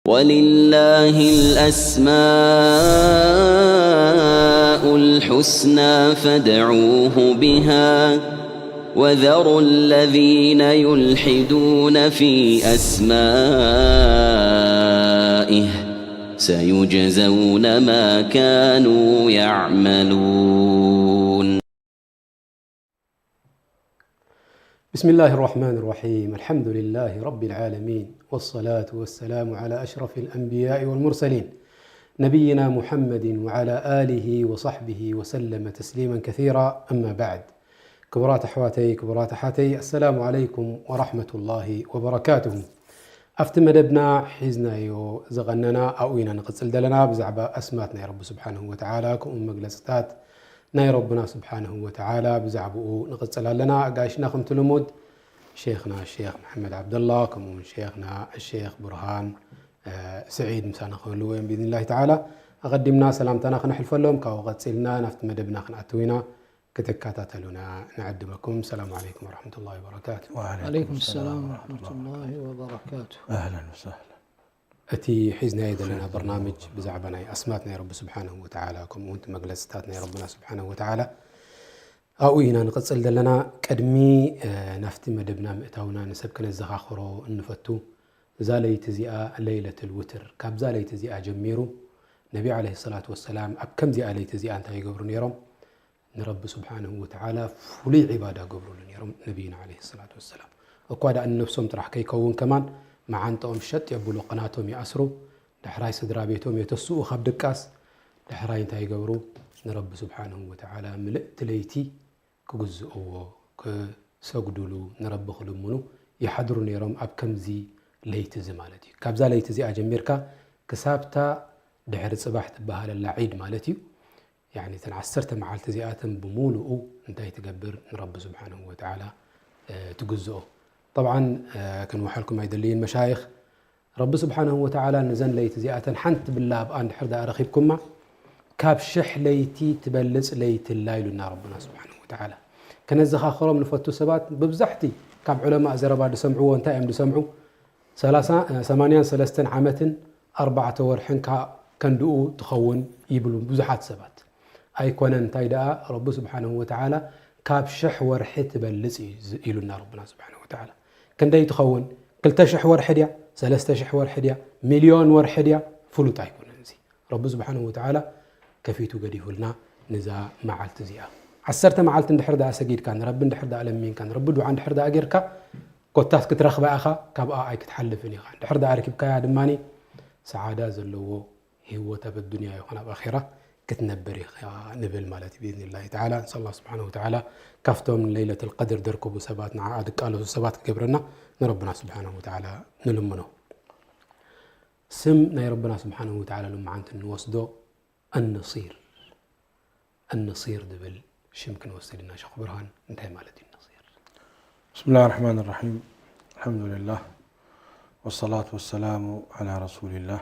ولله الأسماء الحسنى فادعوه بها، وذروا الذين يلحدون في أسمائه، سيجزون ما كانوا يعملون. بسم الله الرحمن الرحيم. الحمد لله رب العالمين، والصلاة والسلام على أشرف الأنبياء والمرسلين، نبينا محمد وعلى آله وصحبه وسلم تسليما كثيرا. أما بعد. ክቡራት ኣሕዋተይ፣ ክቡራት ኣሓተይ፣ السلام عليكم ورحمة الله وبركاته. ኣብቲ መደብና ሒዝናዮ ዝቐነና ኣብኡ ኢና ንቕጽል ዘለና። ብዛዕባ ኣስማት ናይ ረቢ ስብሓንሁ ወተዓላ፣ ከምኡ መግለጽታት ናይ ረብና ስብሓንሁ ወተዓላ ብዛዕባኡ ንቕጽል ኣለና። ኣጋይሽና ከምቲ ልሙድ ሼኽና ሼኽ መሓመድ ዓብደላ፣ ከምኡ እውን ሼኽና ሼኽ ቡርሃን፣ እ፣ ስዒድ ምሳና ክህልዉ እዮም ብኢዝኒላሂ ተዓላ። ኣቐዲምና ሰላምታና ክነሕልፈሎም፣ ካብኡ ቀጺልና ናብቲ መደብና ክንኣትው ኢና። ክትከታተሉና ንዕድመኩም። ሰላም ዓለይኩም ወረሕመቱላሂ ወበረካቱ። وعليكم عليكم السلام ورحمة الله وبركاته. أهلا وسهلا. እቲ ሒዝናዮ ዘለና በርናምጅ ብዛዕባ ናይ ኣስማት ናይ ረቢ ስብሓንሁ ወተዓላ፣ ከምኡ እውን እቲ መግለፅታት ናይ ረብና ስብሓንሁ ወተዓላ ኣብኡ ኢና ንቕፅል ዘለና። ቅድሚ እ፣ ናብቲ መደብና ምእታውና ንሰብ ክነዘኻኽሮ እንፈቱ፣ እዛ ለይቲ እዚኣ ለይለትል ውትር፣ ካብዛ ለይቲ እዚኣ ጀሚሩ ነቢ ዓለይሂ ሰላቱ ወሰላም ኣብ ከምዚኣ ለይቲ እዚኣ እንታይ ይገብሩ ነይሮም? ንረቢ ስብሓንሁ ወተዓላ ፍሉይ ዒባዳ ገብሩሉ ነይሮም ነቢይና ዓለይሂ ሰላቱ ወሰላም። እኳ ደኣ ንነብሶም ጥራሕ ከይከውን ከማን መዓንጥኦም ሸጥ የብሉ፣ ቅናቶም ይኣስሩ፣ ዳሕራይ ስድራ ቤቶም የተስኡ ካብ ድቃስ፣ ዳሕራይ እንታይ ይገብሩ? ንረቢ ስብሓንሁ ወተዓላ ምልእቲ ለይቲ ክግዝእዎ፣ ክሰግዱሉ፣ ንረቢ ክልምኑ ይሓድሩ ነይሮም ኣብ ከምዚ ለይቲ እዚ ማለት እዩ። ካብዛ ለይቲ እዚኣ ጀሚርካ ክሳብታ ድሕሪ ጽባሕ ትበሃለላ ዒድ ማለት እዩ። ያኒ እተን ዓሰርተ መዓልቲ እዚኣተን ብምሉኡ እንታይ ትገብር? ንረቢ ስብሓንሁ ወተዓላ እ፣ ትግዝኦ። ጠብዓን እ፣ ክንውሓልኩም ኣይደልይን መሻይኽ። ረቢ ስብሓንሁ ወተዓላ ነዘን ለይቲ እዚኣተን ሓንቲ ብላ ኣብኣ እንድሕር ደኣ ረኺብኩማ ካብ ሽሕ ለይቲ ትበልጽ ለይቲ ኣላ ኢሉና ረብና ስብሓንሁ ወተዓላ። ከነዘኻኽሮም ንፈቱ ሰባት ብብዛሕቲ ካብ ዑለማእ ዘረባ ዝሰምዕዎ እንታይ እዮም ዝሰምዑ? ሰላሳ፣ እ፣ ሰማንያን ሰለስተን ዓመትን ኣርባዕተ ወርሕን ከ-፣ ከንድኡ ትኸውን ይብሉ ብዙሓት ሰባት። ኣይኮነን፣ እንታይ ደኣ ረቢ ስብሓንሁ ወተዓላ ካብ ሽሕ ወርሒ ትበልጽ እዩ ዝ-፣ ኢሉና ረብና ስብሓንሁ ወተዓላ። ክንደይ ትኸውን? ክልተ ሽሕ ወርሒ ድያ? ሰለስተ ሽሕ ወርሒ ድያ? ሚልዮን ወርሒ ድያ? ፍሉጥ ኣይኮነን። እዚ ረቢ ስብሓንሁ ወተዓላ ከፊቱ ገዲፉልና ንዛ መዓልቲ እዚኣ። ዓሰርተ መዓልቲ እንድሕር ደኣ ሰጊድካ፣ ንረቢ እንድሕር ደኣ ለሚንካ፣ ንረቢ ዱዓ እንድሕር ደኣ ጌርካ፣ ኮታስ ክትረኽባ ኢኻ፣ ካብኣ ኣይክትሓልፍን ኢኻ። እንድሕር ደኣ ረኪብካያ ድማ ሰዓዳ ዘለዎ ህይወት ኣብ ኣዱንያ ይኹን ኣብ ኣኼራ ክትነብር ኢኻ ንብል ማለት እዩ ብኢዝኒላሂ ተዓላ። ንስኣል ኣላህ ስብሓነሁ ወተዓላ ካብቶም ለይለተል ቀድር ደርክቡ ሰባት ንዓኣ ድቃለሱ ሰባት ክገብረና ንረብና ስብሓነሁ ወተዓላ ንልምኖ። ስም ናይ ረብና ስብሓነሁ ወተዓላ ሎማዓንቲ እንወስዶ ኣነሲር። ኣነሲር ዝብል ሽም ክንወስድ ኢና ሸኽ ብርሃን። እንታይ ማለት እዩ ነሲር? بسم الله الرحمن الرحيم. الحمد لله والصلاة والسلام على رسول الله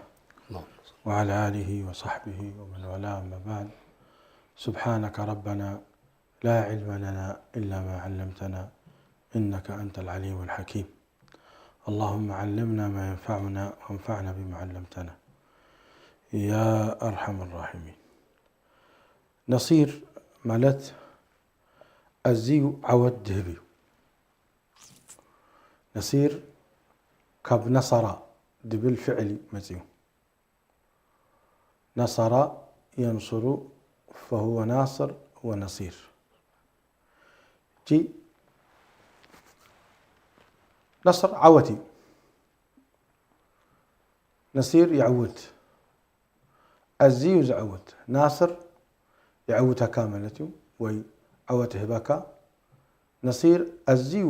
اللهم صل. وعلى آله وصحبه ومن والاه، أما بعد. سبحانك ربنا لا علم لنا إلا ما علمتنا إنك أنت العليم الحكيم. اللهم علمنا ما ينفعنا وانفعنا بما علمتنا يا أرحم الراحمين. ነሲር ማለት ኣዝዩ ዓወት ዝህብ እዩ። ነሲር ካብ ነሰራ ዝብል ፍዕል እዩ መፂኡ። ነሰራ የንስሩ ፈሁወ ናስር ወነሲር። እጂ ነስር ዓወት እዩ። ነሲር የዕውት፣ ኣዝዩ ዘዕውት። ናስር የዕውተካ ማለት እዩ፣ ወይ ዓወት ይህበካ። ነሲር ኣዝዩ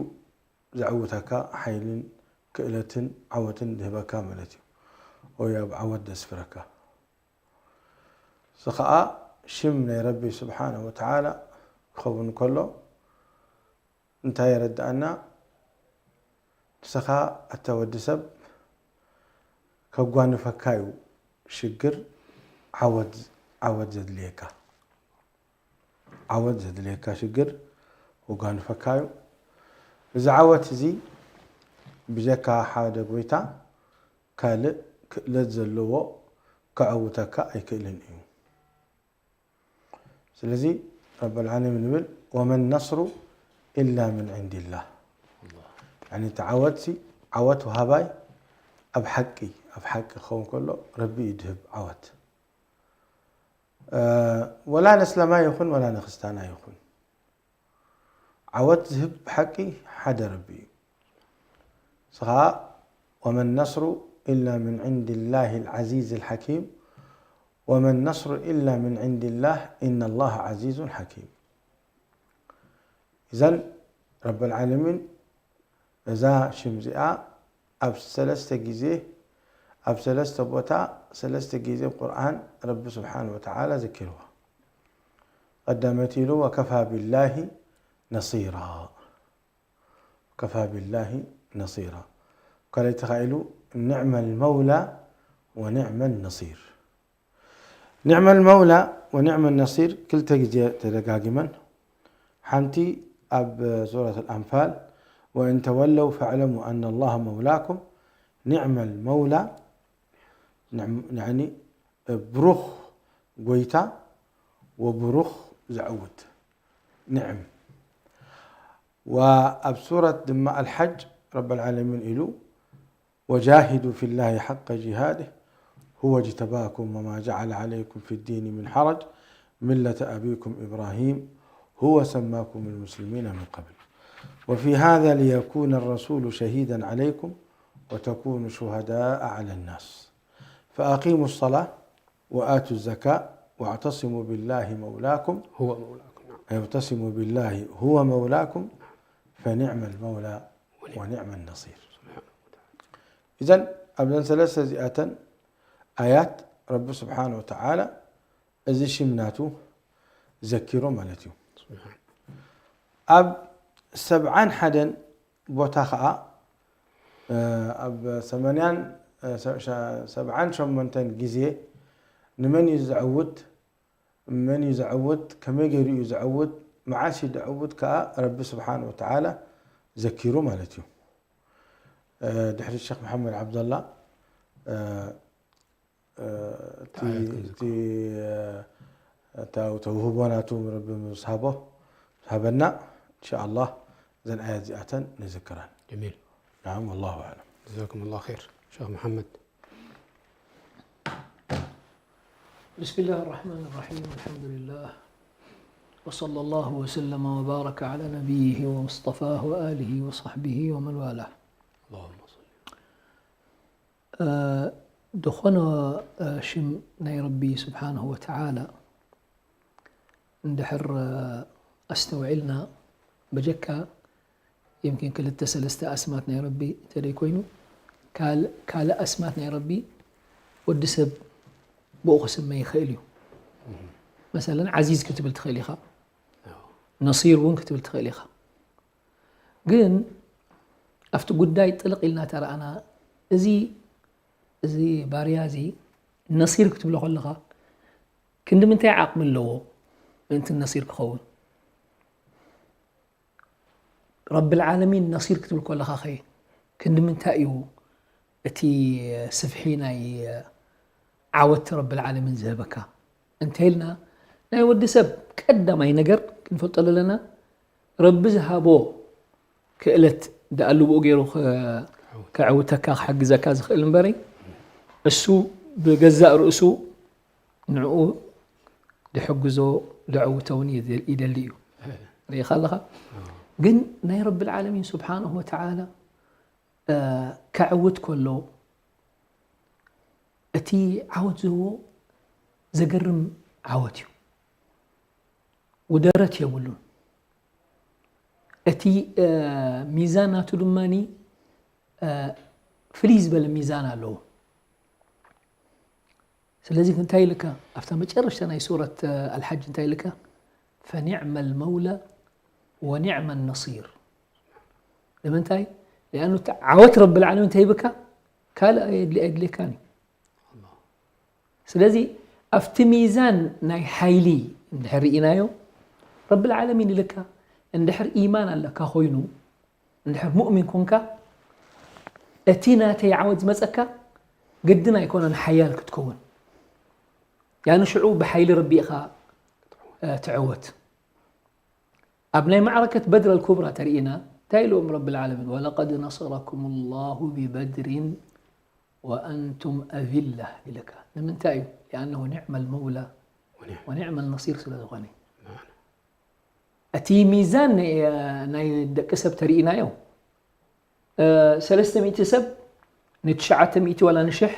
ዘዕውተካ፣ ሓይልን ክእለትን ዓወትን ዝህበካ ማለት እዩ፣ ወይ ኣብ ዓወት ዘስፍረካ። እዚ ኸዓ ሽም ናይ ረቢ ስብሓነሁ ወተዓላ ክኸውን ከሎ እንታይ የረድኣና? ንስኻ ኣታ ወዲ ሰብ ከጓንፈካ እዩ ሽግር ዓወት፣ ዓወት ዘድልየካ። ዓወት ዘድልየካ ሽግር ከጓንፈካ እዩ። እዚ ዓወት እዚ ብጀካ ሓደ ጎይታ ካልእ ክእለት ዘለዎ ከዐውተካ ኣይክእልን እዩ። ስለዚ ረብ ልዓለሚን ይብል፣ ወመን ነስሩ ኢላ ምን ዕንዲላህ። ያኒ እቲ ዓወትሲ፣ ዓወት ወሃባይ ኣብ ሓቂ፣ ኣብ ሓቂ ክኸውን ከሎ ረቢ እዩ ድህብ ዓወት። ወላ ነስለማይ ይኹን ወላ ነክስታና ይኹን ዓወት ዝህብ ብሓቂ ሓደ ረቢ እዩ። ስኻ ወመን ነስሩ ኢላ ምን ዕንድላህ ልዓዚዝ ልሓኪም፣ ወመን ነስሩ ኢላ ምን ዕንድላህ ኢነላህ ዓዚዙን ሓኪም። እዘን ረብልዓለሚን እዛ ሽም እዚኣ ኣብ ሰለስተ ግዜ ኣብ ሰለስተ ቦታ ሰለስተ ግዜ ቁርኣን ረቢ ስብሓን ወተዓላ ዘኪርዋ። ቀዳመት ኢሉ ወከፋ ቢላሂ ነሲራ። ከፋ ቢላሂ ነሲራ። ካልኣይቲ ኸዓ ኢሉ ኒዕመ ልመውላ ወኒዕመ ነሲር። ኒዕመ ልመውላ ወኒዕመ ነሲር ክልተ ግዜ ተደጋጊመን። ሓንቲ ኣብ ሱረት ኣልኣንፋል፣ ወእን ተወለው ፈዕለሙ ኣነ ላህ መውላኩም። ኒዕመ ልመውላ፣ ንዕም-፣ ያኒ ብሩኽ ጎይታ ወብሩኽ ዘዕውት ንዕም። ወኣብ ሱረት ድማ ኣልሓጅ ረብ ልዓለሚን ኢሉ፣ ወጃሂዱ ፊላሂ ሓቀ ጂሃዲህ ሁወ እጅተባኩም ወማ ጀዓለ ዓለይኩም ፊ ዲኒ ምን ሓረጅ ሚለተ ኣቢኩም ኢብራሂም ሁወ ሰማኩም ልሙስሊሚነ ምን ቀብል ወፊ ሃዛ ሊየኩነ ረሱሉ ሸሂደን ዓለይኩም ወተኩኑ ሹሃዳአ ዓለ ናስ ፈኣቂሙ ሰላህ ወኣቱ ዘካ ወዕተሲሙ ቢላሂ መውላኩም። هو مولاكم، نعم. اعتصموا بالله هو مولاكم فنعم المولى ونعم النصير. إذن ኣብዘን ሰለስተ እዚኣተን ኣያት ረቢ ስብሓን ወተዓላ እዚ ሽም ናቱ ዘኪሩ ማለት እዩ። ኣብ ሰብዓን ሓደን ቦታ ኸዓ፣ እ፣ ኣብ ሰማንያን፣ እ፣ ሰ-፣ ሸ-፣ ሰብዓን ሸሞንተን ግዜ ንመን እዩ ዘዕውት? መን እዩ ዘዕውት? ከመይ ገይሩ እዩ ዘዕውት? መዓስ እዩ ዘዕውት ከኣ ረቢ ስብሓን ወተዓላ ዘኪሩ ማለት እዩ። እ፣ ድሕሪ ሸኽ መሓመድ ዓብደላ፣ እ፣ እ፣ እቲ፣ ኣያት ክንዝክር። እቲ፣ እ፣ እታ ተውህቦ ናቱ ረቢ ምስ ሃቦ፣ ምስ ሃበና፣ እንሻኣላህ፣ እዘን ኣያት እዚኣተን ንዝክረን። ጀሚል። ናዓም፣ ወላሁ ኣዕለም። ጀዛኩም ላሁ ኸይር። ሸኽ መሓመድ። بسم الله الرحمن الرحيم. الحمد لله. وصلى الله وسلم وبارك على نبيه ومصطفاه وآله وصحبه ومن والاه. اللهم صل. እ፣ ዝኾነ፣ እ፣ ሽም ናይ ረቢ ስብሓንሁ ወተዓላ እንድሕር፣ እ፣ ኣስተውዒልና፣ በጀካ የምኪን ክልተ ሰለስተ ኣስማት ናይ ረቢ እንተደይ ኮይኑ፣ ካል-፣ ካልእ ኣስማት ናይ ረቢ ወዲ ሰብ ብኡ ክስመ ይኽእል እዩ። መሰለን ዓዚዝ ክትብል ትኽእል ኢኻ፣ ነሲር እውን ክትብል ትኽእል ኢኻ። ግን ኣብቲ ጉዳይ ጥልቕ ኢልና ተረኣና፣ እዚ፣ እዚ ባርያ እዚ ነሲር ክትብሎ ከለኻ ክንዲ ምንታይ ዓቕሚ ኣለዎ ምእንቲ ነሲር ክኸውን? ረብል ዓለሚን ነሲር ክትብል ከለኻ ኸ ክንዲ ምንታይ እዩ እቲ ስፍሒ ናይ ዓወት ረብል ዓለሚን ዝህበካ? እንተ ኢልና ናይ ወዲ ሰብ ቀዳማይ ነገር ክንፈልጦ ዘለና ረቢ ዝሃቦ ክእለት ደኣ ልብኡ ገይሩ ከ-፣ ከዕውተካ ክሕግዘካ ዝኽእል እምበሪ እሱ ብገዛእ ርእሱ ንዕኡ ድሕግዞ ደዕውቶ እውን ይደ-፣ ይደሊ እዩ። ርኢኻ ኣለኻ? ግን ናይ ረብል ዓለሚን ስብሓንሁ ወተዓላ፣ እ፣ ከዕውት ከሎ እቲ ዓወት ዝህቦ ዘገርም ዓወት እዩ። ውደረት የብሉን። እቲ፣ እ፣ ሚዛን ናቱ ድማኒ፣ እ፣ ፍልይ ዝበለ ሚዛን ኣለዎ። ስለዚ እንታይ ኢልካ? ኣብታ መጨረሽታ ናይ ሱረት፣ እ፣ ኣልሓጅ እንታይ ኢልካ? ፈኒዕመ ልመውላ ወኒዕመ ነሲር። ንምንታይ? ሊኣኑ እቲ ዓወት ረብል ዓለሚን እንታይ ይብካ? ካልእ ኣየድሊ-፣ ኣየድልየካን እዩ። ስለዚ ኣብቲ ሚዛን ናይ ሓይሊ እንድሕር ርኢናዮ፣ ረብል ዓለሚን ኢልካ እንድሕር ኢማን ኣለካ ኮይኑ፣ እንድሕር ሙእሚን ኮንካ፣ እቲ ናተይ ዓወት ዝመጸካ ግድን ኣይኮነን ሓያል ክትከውን። ያኒ ሽዑ ብሓይሊ ረቢ ኢኻ ትዕወት። ኣብ ናይ ማዕረከት በድር ኣልኩብራ ተርእና እንታይ ኢልዎም ረቢ ልዓለሚን? ወለቀድ ነሰረኩም ላሁ ቢበድሪን ወኣንቱም ኣዚላ ኢልካ። ንምንታይ እዩ? ሊኣነሁ ኒዕመ ልመውላ ወኒዕመ ልነሲር ስለ ዝኾነ። እቲ ሚዛን ናይ ደቂ ሰብ ተርእናዮ፣ ሰለስተ ሚእቲ ሰብ ንትሽዓተ ሚእቲ ዋላ ንሽሕ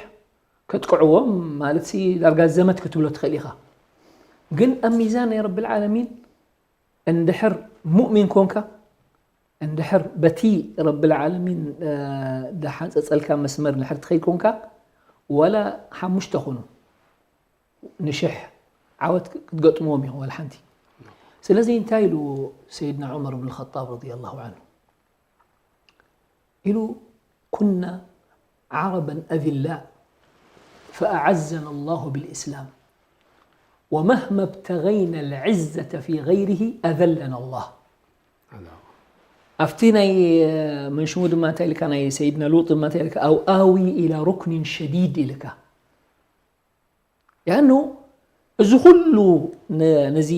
ከጥቅዕዎም ማለት ሲ ዳርጋ ዘመት ክትብሎ ትኽእል ኢኻ። ግን ኣብ ሚዛን ናይ ረቢ ልዓለሚን እንድሕር ሙእሚን ኮንካ፣ እንድሕር በቲ ረቢ ልዓለሚን ዝሓንፀፀልካ መስመር እንድሕር ትኸይድ ኮንካ፣ ዋላ ሓሙሽተ ኮኑ ንሽሕ ዓወት ክትገጥምዎም ኢኹም ዋላ ሓንቲ። ስለዚ እንታይ ኢሉ ሰይድና ዑመር ብን ኸጣብ ረዲየላሁ ዓንሁ? ኢሉ ኩና ዓረበን ኣዚላ ፈኣዓዘና ላሁ ብልእስላም ወመህመ ብተገይና ልዕዘተ ፊ ገይሪሂ ኣዘለና ላህ። ኣብቲ ናይ መንሽሙ ድማ እንታይ ኢልካ ናይ ሰይድና ሉጥ ድማ እንታይ ኢልካ ኣው ኣዊ ኢላ ሩክኒን ሸዲድ ኢልካ ያኑ እዚ ኩሉ ነዚ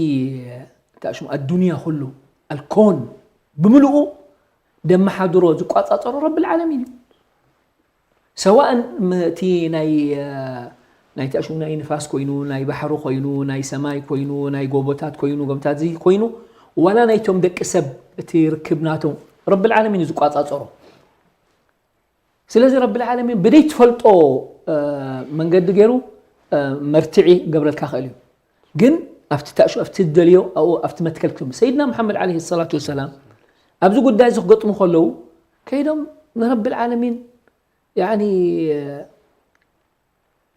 ታሽሙ ኣዱንያ ኩሉ ኣልኮን ብምልኡ ደመሓድሮ ዝቋጻጸሮ ረቢ ልዓለሚን እዩ። ሰዋእን እቲ ናይ ናይ ታሽሙ ናይ ንፋስ ኮይኑ ናይ ባሕሪ ኮይኑ ናይ ሰማይ ኮይኑ ናይ ጎቦታት ኮይኑ ጎምታት እዚ ኮይኑ ዋላ ናይቶም ደቂ ሰብ እቲ ርክብ ናቶም ረቢ ልዓለሚን እዩ ዝቋጻጸሮ። ስለዚ ረቢ ልዓለሚን ብደይ ትፈልጦ መንገዲ ገይሩ መርትዒ ገብረልካ ክእል እዩ። ግን ኣብቲ ታእሹ ኣብቲ ትደልዮ ኣብኡ ኣብቲ መትከል ክትም ሰይድና መሓመድ ዓለይሂ ሰላቱ ወሰላም ኣብዚ ጉዳይ እዚ ክገጥሙ ከለዉ ከይዶም ንረቢ ልዓለሚን ያኒ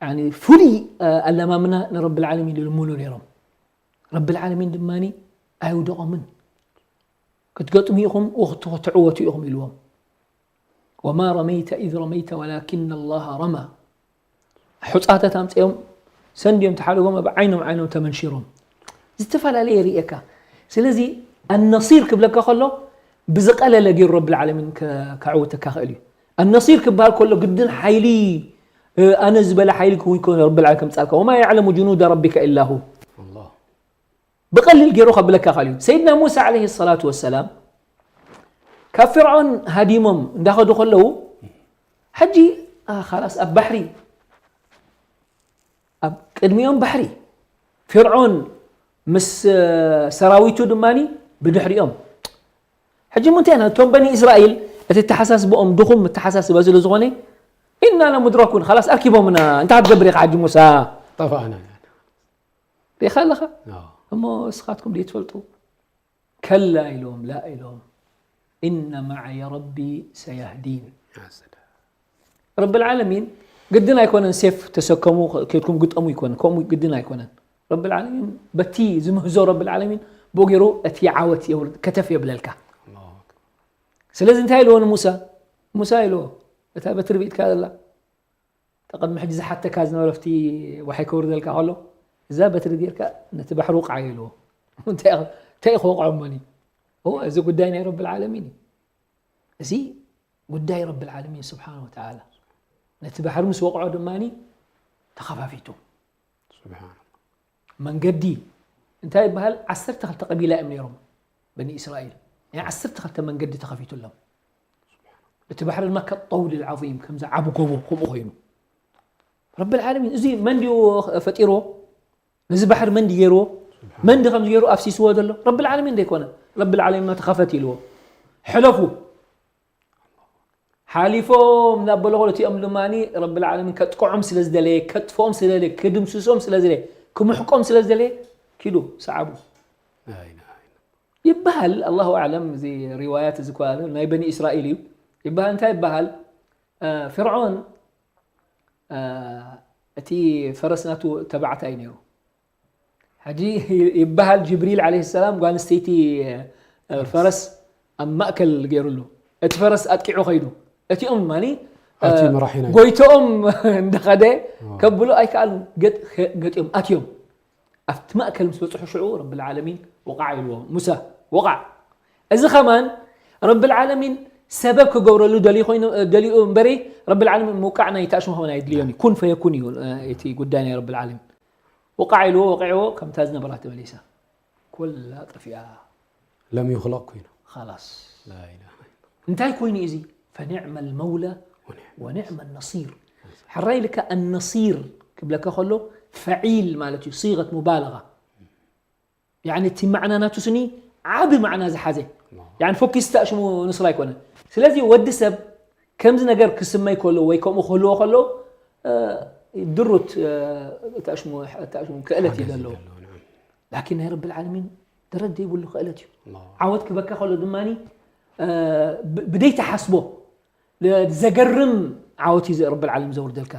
ያኒ ፍሉይ ኣለማምና ንረቢ ልዓለሚን ይልምኑ ነይሮም። ረቢ ልዓለሚን ድማ ኣይውደቖምን። ክትገጥሙ ኢኹም ወክትዕወቱ ኢኹም ኢልዎም። ወማ ረመይተ ኢዝ ረመይተ ወላኪን ኣላህ ረማ። ሑፃተት ኣምፅኦም ሰንድዮም ተሓደጎም ኣብ ዓይኖም ዓይኖም ተመንሺሮም። ዝተፈላለየ ርእየካ። ስለዚ ኣነሲር ክብለካ ከሎ ብዝቐለለ ገይሩ ረቢ ልዓለሚን ከዕውተካ ክእል እዩ። ኣነሲር ክበሃል ከሎ ግድን ሓይሊ ኣነ ዝበለ ሓይሊ ክውን ከ ረቢ ልዓለሚን ከምፃልካ ወማ ያዕለሙ ጅኑደ ረቢከ ኢላ ሁ። ብቐሊል ገይሩ ከብለካ ካል እዩ። ሰይድና ሙሳ ዓለይሂ ሰላቱ ወሰላም ካብ ፍርዖን ሃዲሞም እንዳኸዱ ከለዉ ሕጂ ኻላስ ኣብ ባሕሪ ኣብ ቅድሚኦም ባሕሪ ፍርዖን ምስ ሰራዊቱ ድማ ብድሕሪኦም። ሕጂ ምንታይ ኢና እቶም በኒ እስራኤል እቲ ተሓሳስብኦም ድኹም ተሓሳስባ ስለ ዝኾነ ኢና ለሙድረኩን ኻላስ ኣርኪቦምና እንታይ ትገብር ኢኻ ሕጂ ሙሳ ጠፋእና ሪኻ ኣለኻ እሞ እስኻትኩም ደይ ትፈልጡ ከላ ኢሎም ላ ኢሎም إن معي ربي سيهدين ረቢ ልዓለሚን ግድን ኣይኮነን ሴፍ ተሰከሙ ከድኩም ግጠሙ ይኮነ ከምኡ ግድን ኣይኮነን ረቢ ልዓለሚን በቲ ዝምህዞ ረቢ ልዓለሚን ብኡ ገይሩ እቲ ዓወት የውርድ ከተፍ የብለልካ ስለዚ እንታይ ኢልዎ ንሙሳ ሙሳ ኢልዎ እታ በትሪ ብኢድካ ዘላ ተቐድሚ ሕጂ ዝሓተካ ዝነበረ ኣብቲ ዋሓይ ከውርደልካ ከሎ እዛ በትሪ ጌርካ ነቲ ባሕሪ ውቃዓዮ ኢልዎ እንታይ ክወቕዖ እሞኒ እዚ ጉዳይ ናይ ረቢ ልዓለሚን እዩ እዚ ጉዳይ ረቢ ልዓለሚን ስብሓን ወተዓላ ነቲ ባሕሪ ምስ ወቕዖ ድማ ተኸፋፊቱ መንገዲ እንታይ ይበሃል ዓሰርተ ክልተ ቀቢላ እዮም ነይሮም በኒ እስራኤል ናይ ዓሰርተ ክልተ መንገዲ ተኸፊቱሎም እቲ ባሕሪ ድማ ከጠውድ ልዓظም ከምዚ ዓቢ ጎቦ ከምኡ ኮይኑ ረቢ ልዓለሚን እዚ መን ድዩ ፈጢርዎ ነዚ ባሕሪ መን ድዩ ገይርዎ መን ድዩ ከምዚ ገይሩ ኣፍሲስዎ ዘሎ ረቢ ልዓለሚን ደይኮነ ረቢ ልዓለሚን ተኸፈት ኢልዎ ሕለፉ ሓሊፎም እናበሎ ከሎ እቲኦም ድማ ረቢ ልዓለሚን ከጥቅዖም ስለ ዝደለየ ከጥፍኦም ስለ ዝደለየ ክድምስሶም ስለ ዝደለየ ክምሕቆም ስለ ዝደለየ ኪዱ ሰዓቡ ይበሃል ኣላሁ ኣዕለም እዚ ሪዋያት እዚ ኳ ናይ በኒ እስራኤል እዩ ይበሃል እንታይ ይበሃል ፍርዖን እቲ ፈረስ ናቱ ተባዕታይ ነይሩ ሕጂ ይበሃል ጅብሪል ዓለይሂ ሰላም ጓል ኣንስተይቲ ፈረስ ኣብ ማእከል ገይሩሉ እቲ ፈረስ ኣጥቂዑ ከይዱ እቲኦም ድማ ኣቲ መራሒና እዩ። ጎይቶኦም እንዳኸደ ከብሉ ኣይከኣሉን ገጥ- ገጢኦም ኣትዮም ኣብቲ ማእከል ምስ በፅሑ ሽዑ ረቢ ልዓለሚን ወቃዕ ኢልዎም ሙሳ ወቃዕ እዚ ከማን ረቢ ልዓለሚን ሰበብ ክገብረሉ ደልዩ ኮይኑ፣ ደልዩ እምበሪ፣ ረብል ዓለሚን ምውቃዕ ናይ ተኣሽሙ ከመን ኣይድልዮን እዩ። ኩን ፈየኩን እዩ፣ እ፣ እቲ ጉዳይ ናይ ረብል ዓለሚን። ውቃዕ ኢልዎ፣ ወቂዕዎ፣ ከምታ ዝነበራ ተመሊሳ። ኩላ ጠፊኣ። ለም ይኽለቕ ኮይኑ። ኻላስ። ላኢላሃ ኢላ። እንታይ ኮይኑ እዚ? ፈኒዕመ ልመውላ ወኒዕመ ነሲር። ሕራይ ኢልካ ኣነሲር ክብለካ ከሎ ፈዒል ማለት እዩ፣ ሲገት ሙባለጋ። ያኒ እቲ ማዕና ናቱ ስኒ ዓቢ ማዕና ዝሓዘ። ያኒ ፎኪስ ተኣሽሙ ንስራ ኣይኮነ። ስለዚ ወዲ ሰብ ከምዚ ነገር ክስመይ ከሎ ወይ ከምኡ ክህልዎ ከሎ፣ እ፣ ድሩት፣ እ፣ ተኣሽሙ፣ ተኣሽሙ ክእለት እዩ ዘለዎ። ላኪን ናይ ረብል ዓለሚን ደረጃ ይብሉ ክእለት እዩ። ዓወት ክበካ ከሎ ድማ፣ እ፣ ብ-፣ ብደይ ተሓስቦ ዘገርም ዓወት እዩ ረብል ዓለሚን ዘውርደልካ።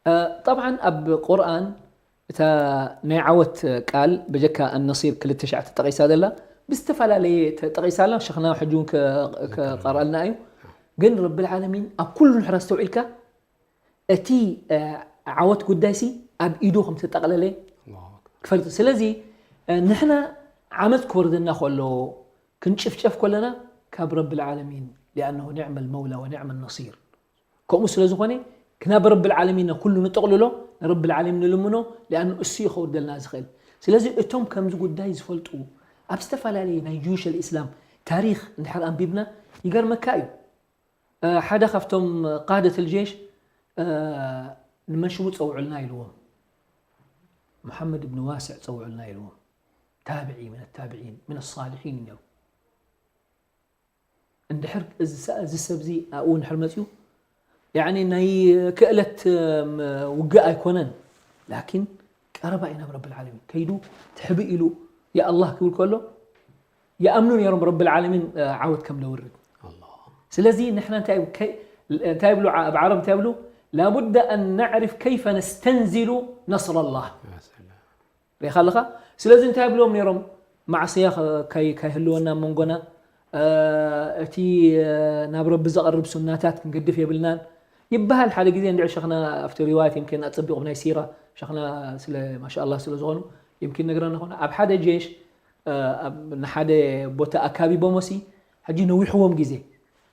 እ፣ ጠብዓን ኣብ ቁርኣን እታ ናይ ዓወት ቃል በጀካ ኣነሲር ክልተ ሻዕ ተጠቒሳ ዘላ ብዝተፈላለየ ተጠቒሳ ኣላ። ሸኽና ሕጂ እውን ከ-፣ ከቐርኣልና እዩ። ግን ረብል ዓለሚን ኣብ ኩሉ ንሕር ኣስተውዒልካ እቲ፣ እ፣ ዓወት ጉዳይሲ ኣብ ኢዱ ከም ተጠቕለለ ክፈልጥ። ስለዚ፣ እ፣ ንሕና ዓመት ክወርደና ከሎ ክንጭፍጨፍ ከለና ካብ ረብል ዓለሚን ሊኣነሁ ኒዕመ ልመውላ ወኒዕመ ነሲር። ከምኡ ስለ ዝኾነ ክናብ ረብል ዓለሚን ኩሉ ንጠቕልሎ፣ ንረብል ዓለሚን ንልምኖ፣ ሊኣኑ እሱ እዩ ከውርደልና ዝኽእል። ስለዚ እቶም ከምዚ ጉዳይ ዝፈልጡ ኣብ ዝተፈላለየ ናይ ጁዩሽ ኣልኢስላም ታሪኽ እንድሕር ኣንቢብና ይገርመካ እዩ። እ፣ ሓደ ካብቶም ቃደት ልጄሽ፣ እ፣ ንመን ሽሙ ጸውዑልና ኢልዎም። መሓመድ ብን ዋስዕ ጸውዑልና ኢልዎም። ታብዒ ምን ታብዒን ምን ሳሊሒን ነይሩ። እንድሕር እዚ ሰ-፣ እዚ ሰብ እዚ ኣብኡ እንድሕር መፅዩ፣ ያኒ ናይ ክእለት፣ እም፣ ውግእ ኣይኮነን፣ ላኪን ቀረባ እዩ ናብ ረብል ዓለሚን። ከይዱ ትሕቢ ኢሉ ያ ኣላህ ክብል ከሎ ይኣምኑ ነይሮም ረብል ዓለሚን፣ እ፣ ዓወት ከም ደውርድ። ኣላህ። ስለዚ ንሕና እንታይ ከይ-፣ እንታይ ይብሉ ዓ-፣ ኣብ ዓረብ እንታይ ይብሉ? ላቡደ ኣን ነዕሪፍ ከይፈ ነስተንዚሉ ነስረላህ። ያ ሰላም። ሪኢኻ ኣለኻ? ስለዚ እንታይ ይብልዎም ነይሮም? ማዕስያ ከ-፣ ከይ-፣ ከይህልወና ኣብ መንጎና፣ እ፣ እቲ፣ እ፣ ናብ ረቢ ዘቐርብ ሱናታት ክንገድፍ የብልናን ይበሃል። ሓደ ግዜ እንድዒ ሸኽና ኣብቲ ሪዋያት የምኪን ኣጸቢቑ ናይ ሲራ ሸኽና ስለ ማሻኣላህ ስለ ዝኾኑ የምኪን ነግረና ኾነ። ኣብ ሓደ ጄሽ፣ እ፣ ኣብ ንሓደ ቦታ ኣካቢቦሞሲ ሕጂ ነዊሕዎም ግዜ።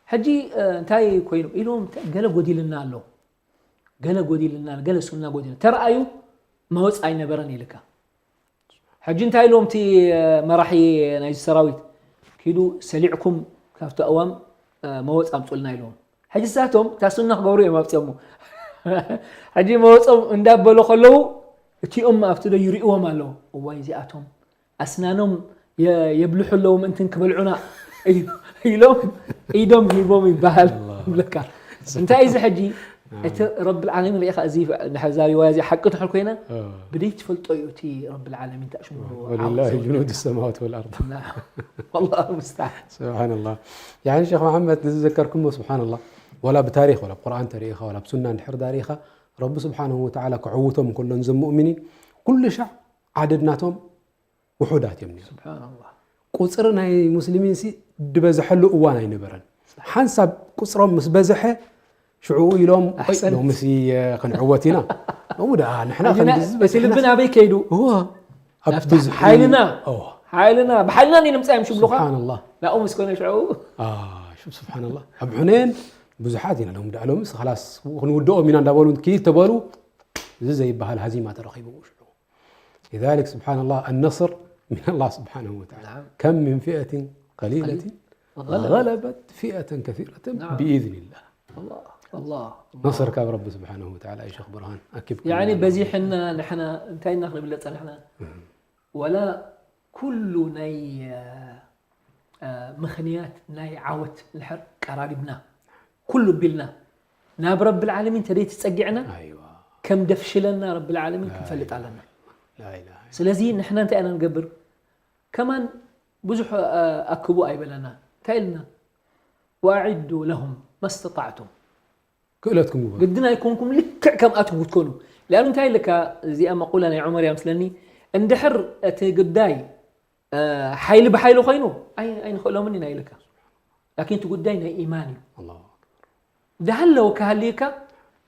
ሕጂ፣ እ፣ እንታይ ኮይኑ ኢሎም ገለ ጎዲልና ኣሎ። ገለ ጎዲልና፣ ገለ ሱና ጎዲልና። ተረኣዩ መወፅ ኣይነበረን ኢልካ። ሕጂ እንታይ ኢልዎም እቲ፣ እ፣ መራሒ ናይዚ ሰራዊት? ኪዱ ሰሊዕኩም ካብቲ ኣእዋም፣ እ፣ መወፅ ኣምፁልና ኢልዎም። ሕጂ ንሳቶም እታ ሱና ክገብሩ እዮም ኣምፅኦሞ። ሕጂ መወፆም እንዳበሉ ከለዉ እቲኦም ኣብቲ ዶ ይርእዎም ኣለዉ። እዋይ እዚኣቶም ኣስናኖም የ-፣ የብልሑ ኣለዉ ምእንትን ክበልዑና ኢሎም ኢዶም ሂቦም ይበሃል። ኣላሁ ይብለካ። እንታይ እዚ ሕጂ? እቲ ረብል ዓለሚን ርኢኻ እዚ ንሕዛ ሪዋያ እዚ ሓቂ ትሕል ኮይና እ። ብደይ ትፈልጦ እዩ እቲ ረብል ዓለሚን ተኣሽሙ ወሊላሂ ጁኑድ ሰማዋት ወልኣርድ። ናም። ወላሁ ሙስተዓን። ስብሓንላህ። ያኒ ሸኽ መሓመድ ንዝዘከርኩሞ ስብሓንላህ፣ ዋላ ብታሪኽ ዋላ ብቁርኣን ተሪኢኻ ዋላ ብሱና እንድሕር ዳሪኻ ረቢ ስብሓንሁ ወተዓላ ክዕውቶም ከሎ ንዞም ሙእሚኒን ኩሉ ሻዕ ዓደድ ናቶም ውሑዳት እዮም ነይሮም። ስብሓንላህ። ቁፅሪ ናይ ሙስሊሚን ሲ ዝበዝሐሉ እዋን ኣይነበረን። ሓንሳብ ቁፅሮም ምስ በዝሐ ሽዑ ኢሎም "ኦይ፣ ኣሕሰንት። ሎምሲ፣ እ፣ ክንዕወት ኢና። ሎሚ ደኣ ንሕና ሕጂ ና-፣ ከምዚ ዝበዝሕና" እቲ ልቢ ናበይ ከይዱ? እዋ፣ ኣብ ናብቲ ብዝ-፣ ሓይልና፣ እዋ። ሓይልና፣ ብሓይልና ኢና ንምፃ እዮም ሽብሉኻ። ስብሓንላህ። ናብኡ ምስ ኮነ ሽዑ አ፣ ሹፍ ስብሓንላህ። ኣብ ሑነይን ብዙሓት ኢና ሎም ደኣ ሎምስ ኸላስ ክንውድኦም ኢና እንዳበሉ ክይድ ተበሉ፣ እዚ ዘይበሃል ሃዚማ ተረኺቡ ሽዑ። لذلك سبحان الله النصر من الله سبحانه وتعالى. نعم. كم من فئة قليلة غلبت. غلبت فئة كثيرة نعم. بإذن الله. ኣላህ፣ ኣላህ። ነስር ካብ ረቢ ስብሓንሁ ወተዓላ እዩ ሸኽ ብርሃን ኣኪብኩም ያኒ ኣለና። በዚሕና ንሕና እንታይ ኢና ክንብል ጸኒሕና? ወላ ኩሉ ናይ፣ እ፣ እ፣ ምኽንያት ናይ ዓወት እንድሕር ቀራሪብና፣ ኩሉ ቢልና ናብ ረብል ዓለሚን ተደይ ትጸጊዕና፣ ኣይዋ። ከም ደፍሽለና ረብል ዓለሚን ክንፈልጥ ኣለና። ላኢላሃ። ስለዚ ንሕና እንታይ ኢና ንገብር? ከማን ብዙሕ፣ እ፣ ኣክቡ ኣይበለና። እንታይ ኢልና? "ወኣዒዱ ለሁም መስተጣዕቱም." ክእለትኩም ግበሩ። ግድን ኣይኮንኩም ልክዕ ከምኣትኩም ክትኮኑ። ሊኣኑ እንታይ ኢልካ፣ እዚኣ መቁላ ናይ ዑመር እያ ምስለኒ፣ እንድሕር እቲ ጉዳይ፣ እ፣ ሓይሊ ብሓይሊ ኮይኑ ኣይ-፣ ኣይንኽእሎምን ኢና ኢልካ። ላኪን እቲ ጉዳይ ናይ ኢማን እዩ። ኣላሁ ኣክበር። ዳሃለው ካሃልዩካ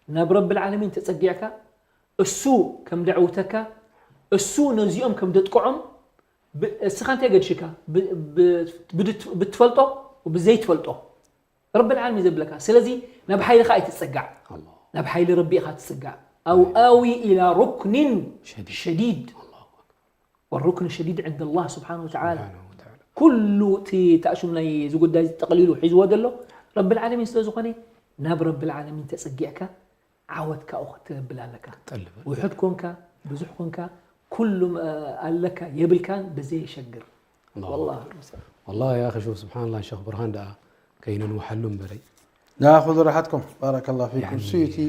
ናብ ረብል ዓለሚን ተጸጊዕካ፣ እሱ ከም ደዕውተካ፣ እሱ ነዚኦም ከም ደጥቅዖም፣ ብ-፣ እስኻ እንታይ ገድሽካ? ብ-፣ ብ-፣ ብድት-፣ ብትፈልጦ ብዘይትፈልጦ ረቢ ዓለሚን ዘብለካ። ስለዚ ናብ ሓይልኻ ኣይትጸጋዕ፣ ናብ ሓይሊ ረቢ ኢኻ ትጽጋዕ። ኣው ኣዊ ኢላ ሩክኒን ሸዲድ፣ ወሩክን ሸዲድ ዕንደ ላህ ስብሓን ወተዓላ። ኩሉ እቲ ታእሹም ናይ እዚ ጉዳይ ጠቕሊሉ ሒዝዎ ዘሎ ረቢ ዓለሚን ስለ ዝኾነ ናብ ረቢ ዓለሚን ተጸጊዕካ ዓወት ካብኡ ክትብል ኣለካ። ውሑድ ኮንካ ብዙሕ ኮንካ ኩሉ ኣለካ የብልካን ብዘየሸግር። والله والله يا أخي شوف سبحان الله شيخ برهان دعا كينن وحلم بري. ناخذ راحتكم بارك الله فيكم يعني سيتي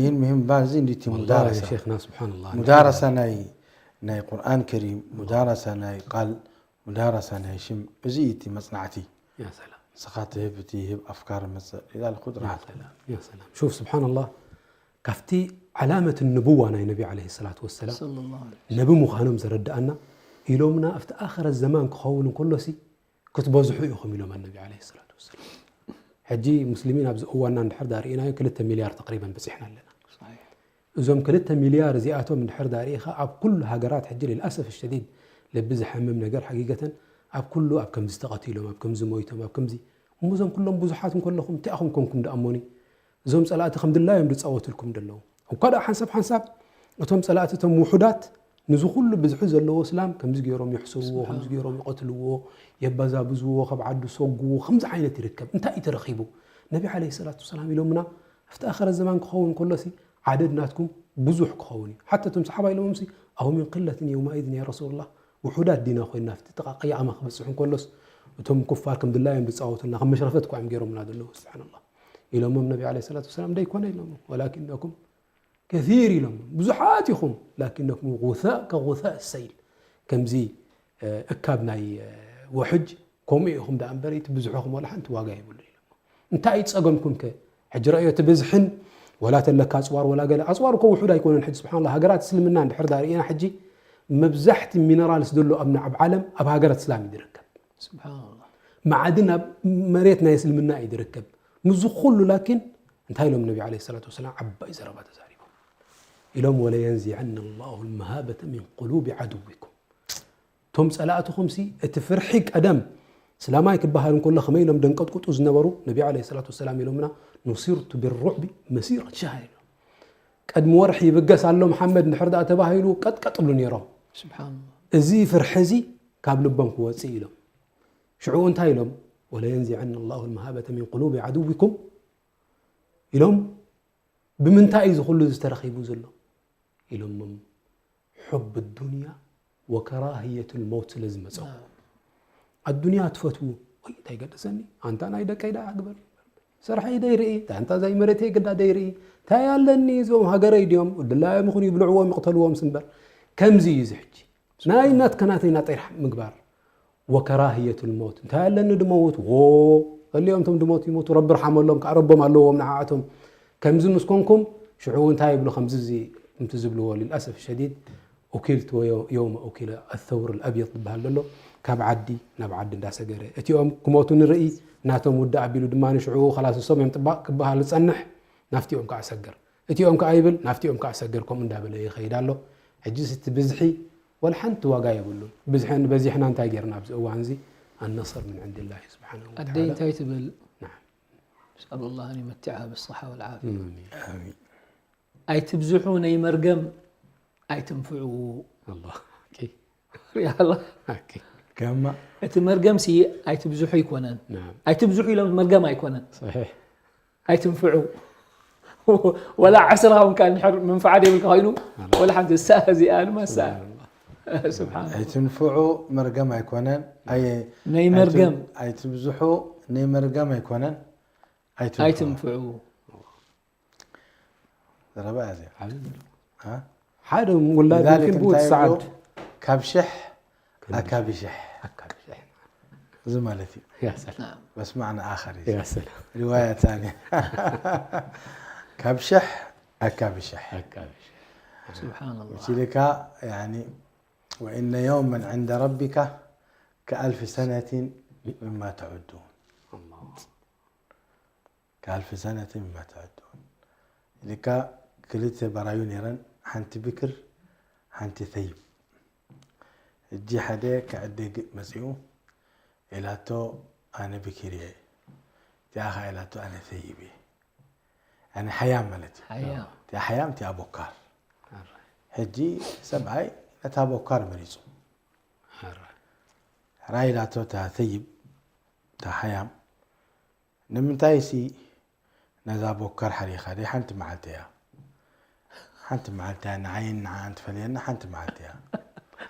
ين مهم بازين دي تي مدارسة شيخنا سبحان الله مدارسة ناي ناي قرآن كريم مدارسة ناي قال مدارسة ناي شم بزيتي مصنعتي يا سلام سخات هب تي هب أفكار مصر إلى الخضرة يا سلام يا سلام شوف سبحان الله ካብቲ ዓላመት ንቡዋ ናይ ነቢ ዓለይሂ ሰላቱ ወሰላም ነቢ ምዃኖም ዘረድኣና ኢሎምና ኣብቲ ኣኸረት ዘማን ክኸውን እንከሎሲ ክትበዝሑ ኢኹም ኢሎም ኣነቢ ዓለይሂ ሰላቱ ወሰላም። ሕጂ ሙስሊሚን ኣብዚ እዋና እንድሕር ዳ ርኢናዮ ክልተ ሚልያር ተቅሪበን በፂሕና ኣለና። እዞም ክልተ ሚልያር እዚኣቶም እንድሕር ዳ ርኢኻ ኣብ ኩሉ ሃገራት ሕጂ ልልኣሰፍ ሸዲድ ልቢ ዘሐምም ነገር ሓቂቀተን ኣብ ኩሉ ኣብ ከምዚ ተቐቲሎም ኣብ ከምዚ ሞይቶም ኣብ ከምዚ እሞ እዞም ኩሎም ብዙሓት እንከለኹም እንታይ ኢኹም ኮንኩም ደኣ እሞኒ እዞም ጸላእቲ ከም ድላዮም ድጻወትልኩም ደለዉ። እኳ ደኣ ሓንሳብ ሓንሳብ እቶም ጸላእቲ እቶም ውሑዳት ንዚ ኩሉ ብዝሒ ዘለዎ እስላም ከምዚ ገይሮም ይሕስውዎ፣ ከምዚ ገይሮም ይቐትልዎ፣ የባዛብዝዎ፣ ካብ ዓዱ ሰጉዎ፣ ከምዚ ዓይነት ይርከብ። እንታይ እዩ ተረኺቡ? ነቢ ዓለይሂ ሰላቱ ወሰላም ኢሎምና ኣብቲ ኣኸረ ዘማን ክኸውን ከሎሲ ዓደድ ናትኩም ብዙሕ ክኸውን እዩ። ሓታ እቶም ሰሓባ ኢሎሞምሲ ኣው ሚን ቅለትን የውማኢዝን ያ ረሱሉላህ ውሑዳት ዲና ኮይና ኣብቲ ጥቓ ቅያማ ክበፅሑ እንከሎስ እቶም ኩፋር ከም ድላዮም ዝፃወቱልና ከም መሽረፈት እኳ እዮም ገይሮምና ዘለዉ ስብሓንላህ። ኢሎሞም ነቢ ዓለይሂ ሰላቱ ወሰላም ደይኮነ ኢሎሞም ወላኪነኩም ከሲር ኢሎሞም ብዙሓት ኢኹም ላኪነኩም ጉሳእ ከጉሳእ ሰይል ከምዚ እካብ ናይ ውሕጅ ከምኡ ኢኹም ደኣ እምበር እቲ ብዝሑኹም ዋላ ሓንቲ ዋጋ የብሉን ኢሎሞም። እንታይ እዩ ፀገምኩም ከ? ሕጂ ረእዮ እቲ ብዝሕን ወላ ተለካ ኣፅዋር ወላ ገለ ኣፅዋር እኮ ውሑድ ኣይኮነን ሕጂ ስብሓንላ ሃገራት እስልምና እንድሕር ዳ ርኢና ሕጂ መብዛሕቲ ሚነራልስ ዘሎ ኣብ ዓለም ኣብ ሃገራት እስላም እዩ ዝርከብ። ስብሓንላ መዓድን ኣብ መሬት ናይ እስልምና እዩ ዝርከብ። ምስዚ ኩሉ ላኪን እንታይ ኢሎም ነቢ ዓለይሂ ሰላቱ ወሰላም ዓባይ ዘረባ ተዛሪቦም ኢሎም ወለየንዚዐነ ላሁ ልመሃበተ ሚን ቁሉቢ ዓድዊኩም እቶም ጸላእትኹምሲ እቲ ፍርሒ ቀደም ስላማይ ክበሃል እንከሎ ከመይ ኢሎም ደንቀጥቁጡ ዝነበሩ ነቢ ዓለይሂ ሰላቱ ወሰላም ኢሎምና ኑሲርቱ ብሩዕቢ መሲረት ሸህር ኢሎም። ቅድሚ ወርሒ ይብገስ ኣሎ መሓመድ እንድሕር ደኣ ተባሂሉ ቀጥቀጥሉ ነይሮም። ስብሓንላህ። እዚ ፍርሒ እዚ ካብ ልቦም ክወፅእ ኢሎም። ሽዑ እንታይ ኢሎም? ወለየንዚዐነ ላሁ ልመሃበተ ሚን ቁሉቢ ዓድዊኩም ኢሎም። ብምንታይ እዩ እዚ ኩሉ እዚ ተረኺቡ ዘሎ? ኢሎሞም ሑብ ዱንያ ወከራህየት ልመውት ስለ ዝመፀው ኣዱንያ ትፈትዉ ወይ እንታይ ገደሰኒ ኣንታ ናይ ደቀይ ደኣ ግበር ሰርሐይ ደይርኢ እንታይ ኣንታ ዛይ መሬተይ ግዳ ደይርኢ እንታይ ኣለኒ እዚኦም ሃገረይ ድዮም ድላዮም ይኹን ይብልዕዎም ይቕተልዎም ስምበር ከምዚ እዩ እዚ ሕጂ ናይ ናትካ ናተይ ናጠይ ምግባር ወከራህየት ልመውት እንታይ ኣለኒ ድመውት ዎ ገሊኦም ቶም ድመውት ይሞቱ ረቢ ርሓመሎም ከዓ ረቦም ኣለዎም ንዓኣቶም ከምዚ ምስ ኮንኩም ሽዑ እውን እንታይ ይብሉ ከምዚ እዚ እንቲ ዝብልዎ ልልኣሰፍ ሸዲድ ኡኪልት የውመ ኡኪለ ኣተውር ልኣብየጥ ዝበሃል ዘሎ ካብ ዓዲ ናብ ዓዲ እንዳሰገረ እቲኦም ክሞቱ ንርኢ ናቶም ውድእ ኣቢሉ ድማ ንሽዑ ከላስ እሶም እዮም ጥባቕ ክበሃል ዝጸንሕ ናፍቲኦም ከዓ ሰግር እቲኦም ከዓ ይብል ናፍቲኦም ከዓ ሰግር ከምኡ እንዳበለ ይኸይድ ኣሎ ሕጂስ እቲ ብዝሒ ወላ ሓንቲ ዋጋ የብሉን ብዝሕን በዚሕና እንታይ ጌርና ኣብዚ እዋን እዚ ኣነስር ምን ዕንድላሂ ስብሓንሁ ኣደይ እንታይ ትብል نسأل الله أن يمتعها بالصحة والعافية آمين ኣይትብዝሑ ናይ መርገም ኣይትንፍዑ الله ሪኣላ كما እቲ መርገምሲ ኣይትብዝሑ ኣይኮነን نعم ኣይትብዝሑ ኢሎም መርገም ኣይኮነን صحيح ኣይትንፍዑ ወላ ዓስራ እውን ከዓ እንድሕር መንፍዓ ዘይብልካ ኮይኑ ወላ ሓንቲ እሳ እዚኣ ድማ እሳ ስብሓን ኣይትንፍዑ መርገም ኣይኮነን ኣየ ናይ መርገም ኣይትብዝሑ ናይ መርገም ኣይኮነን ኣይትንፍዑ ኣይትንፍዑ ዘረባ እያ እዚኣ ሓደ ውላድ لذلك ግን ብውት እንታይ ሰዓድ ይብሉ? ካብ ሽሕ ኣካቢ ሽሕ ኣካቢ ሽሕ እዚ ማለት እዩ ያ ሰላም بس معنى آخر እዩ ያ ሰላም رواية ثانية ካብ ሽሕ ኣካቢ ሽሕ ኣካቢ ሽሕ ስብሓንላ مثلك يعني وإن يوما عند ربك كألف سنة مما تعدون كألف سنة مما تعدون ኢልካ ክልተ በራዩ ነይረን ሓንቲ ብክር ሓንቲ ተይብ እጂ ሓደ ክዕደግ መፅኡ ኢላቶ ኣነ ብኪር እየ፣ እቲኣ ኸዓ ኢላቶ ኣነ ሰይብ እየ። ያኒ ሓያም ማለት እዩ። ሓያም። እቲኣ ሓያም፣ እቲኣ ቦካር። ኣረ። ሕጂ ሰብኣይ ነታ ቦካር መሪጹ። ኣረ። ሕራይ ኢላቶ እታ ሰይብ፣ እታ ሓያም፣ ንምንታይ ሲ ነዛ ቦካር ሓሪኻ ደይ ሓንቲ መዓልቲ እያ። ሓንቲ መዓልቲ እያ፣ ንዓይን ንዓኣን ትፈልየና ሓንቲ መዓልቲ እያ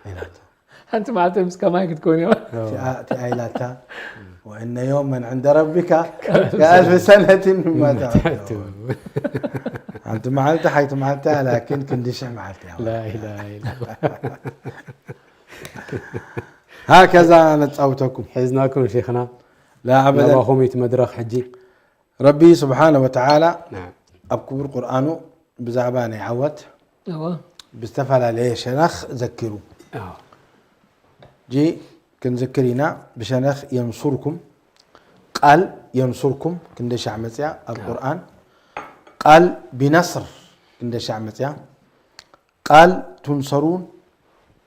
ኢላቶ። ሓንቲ መዓልቲ ምስ ከማይ ክትኮን እያ። እቲኣ እቲኣ ኢላታ ወእነ የውመን ዕንደ ረቢካ ከኣልፊ ሰነትን ሚማ ተዕዱን። ሓንቲ መዓልቲ ሓይቲ መዓልቲ እያ፣ ላኪን ክንዲ ሽሕ መዓልቲ እያ። ላኢላሃ ኢላላህ። ሃከዛ ነጻውተኩም። ሒዝናኩም ሼኽና ላ ኣበደን። ናባኹም እዩ እቲ መድረኽ ሕጂ። ረቢ ስብሓነ ወተዓላ ናም። ኣብ ክቡር ቁርኣኑ ብዛዕባ ናይ ዓወት እወ። ብዝተፈላለየ ሸነኽ ዘኪሩ። ኣዎ። ጂ ክንዝክር ኢና። ብሸነኽ የንሱርኩም፣ ቃል የንሱርኩም ክንደይ ሻዕ መፅያ ኣብ ኣዎ። ቁርኣን፣ ቃል ቢነስር ክንደይ ሻዕ መፅያ፣ ቃል ቱንሰሩን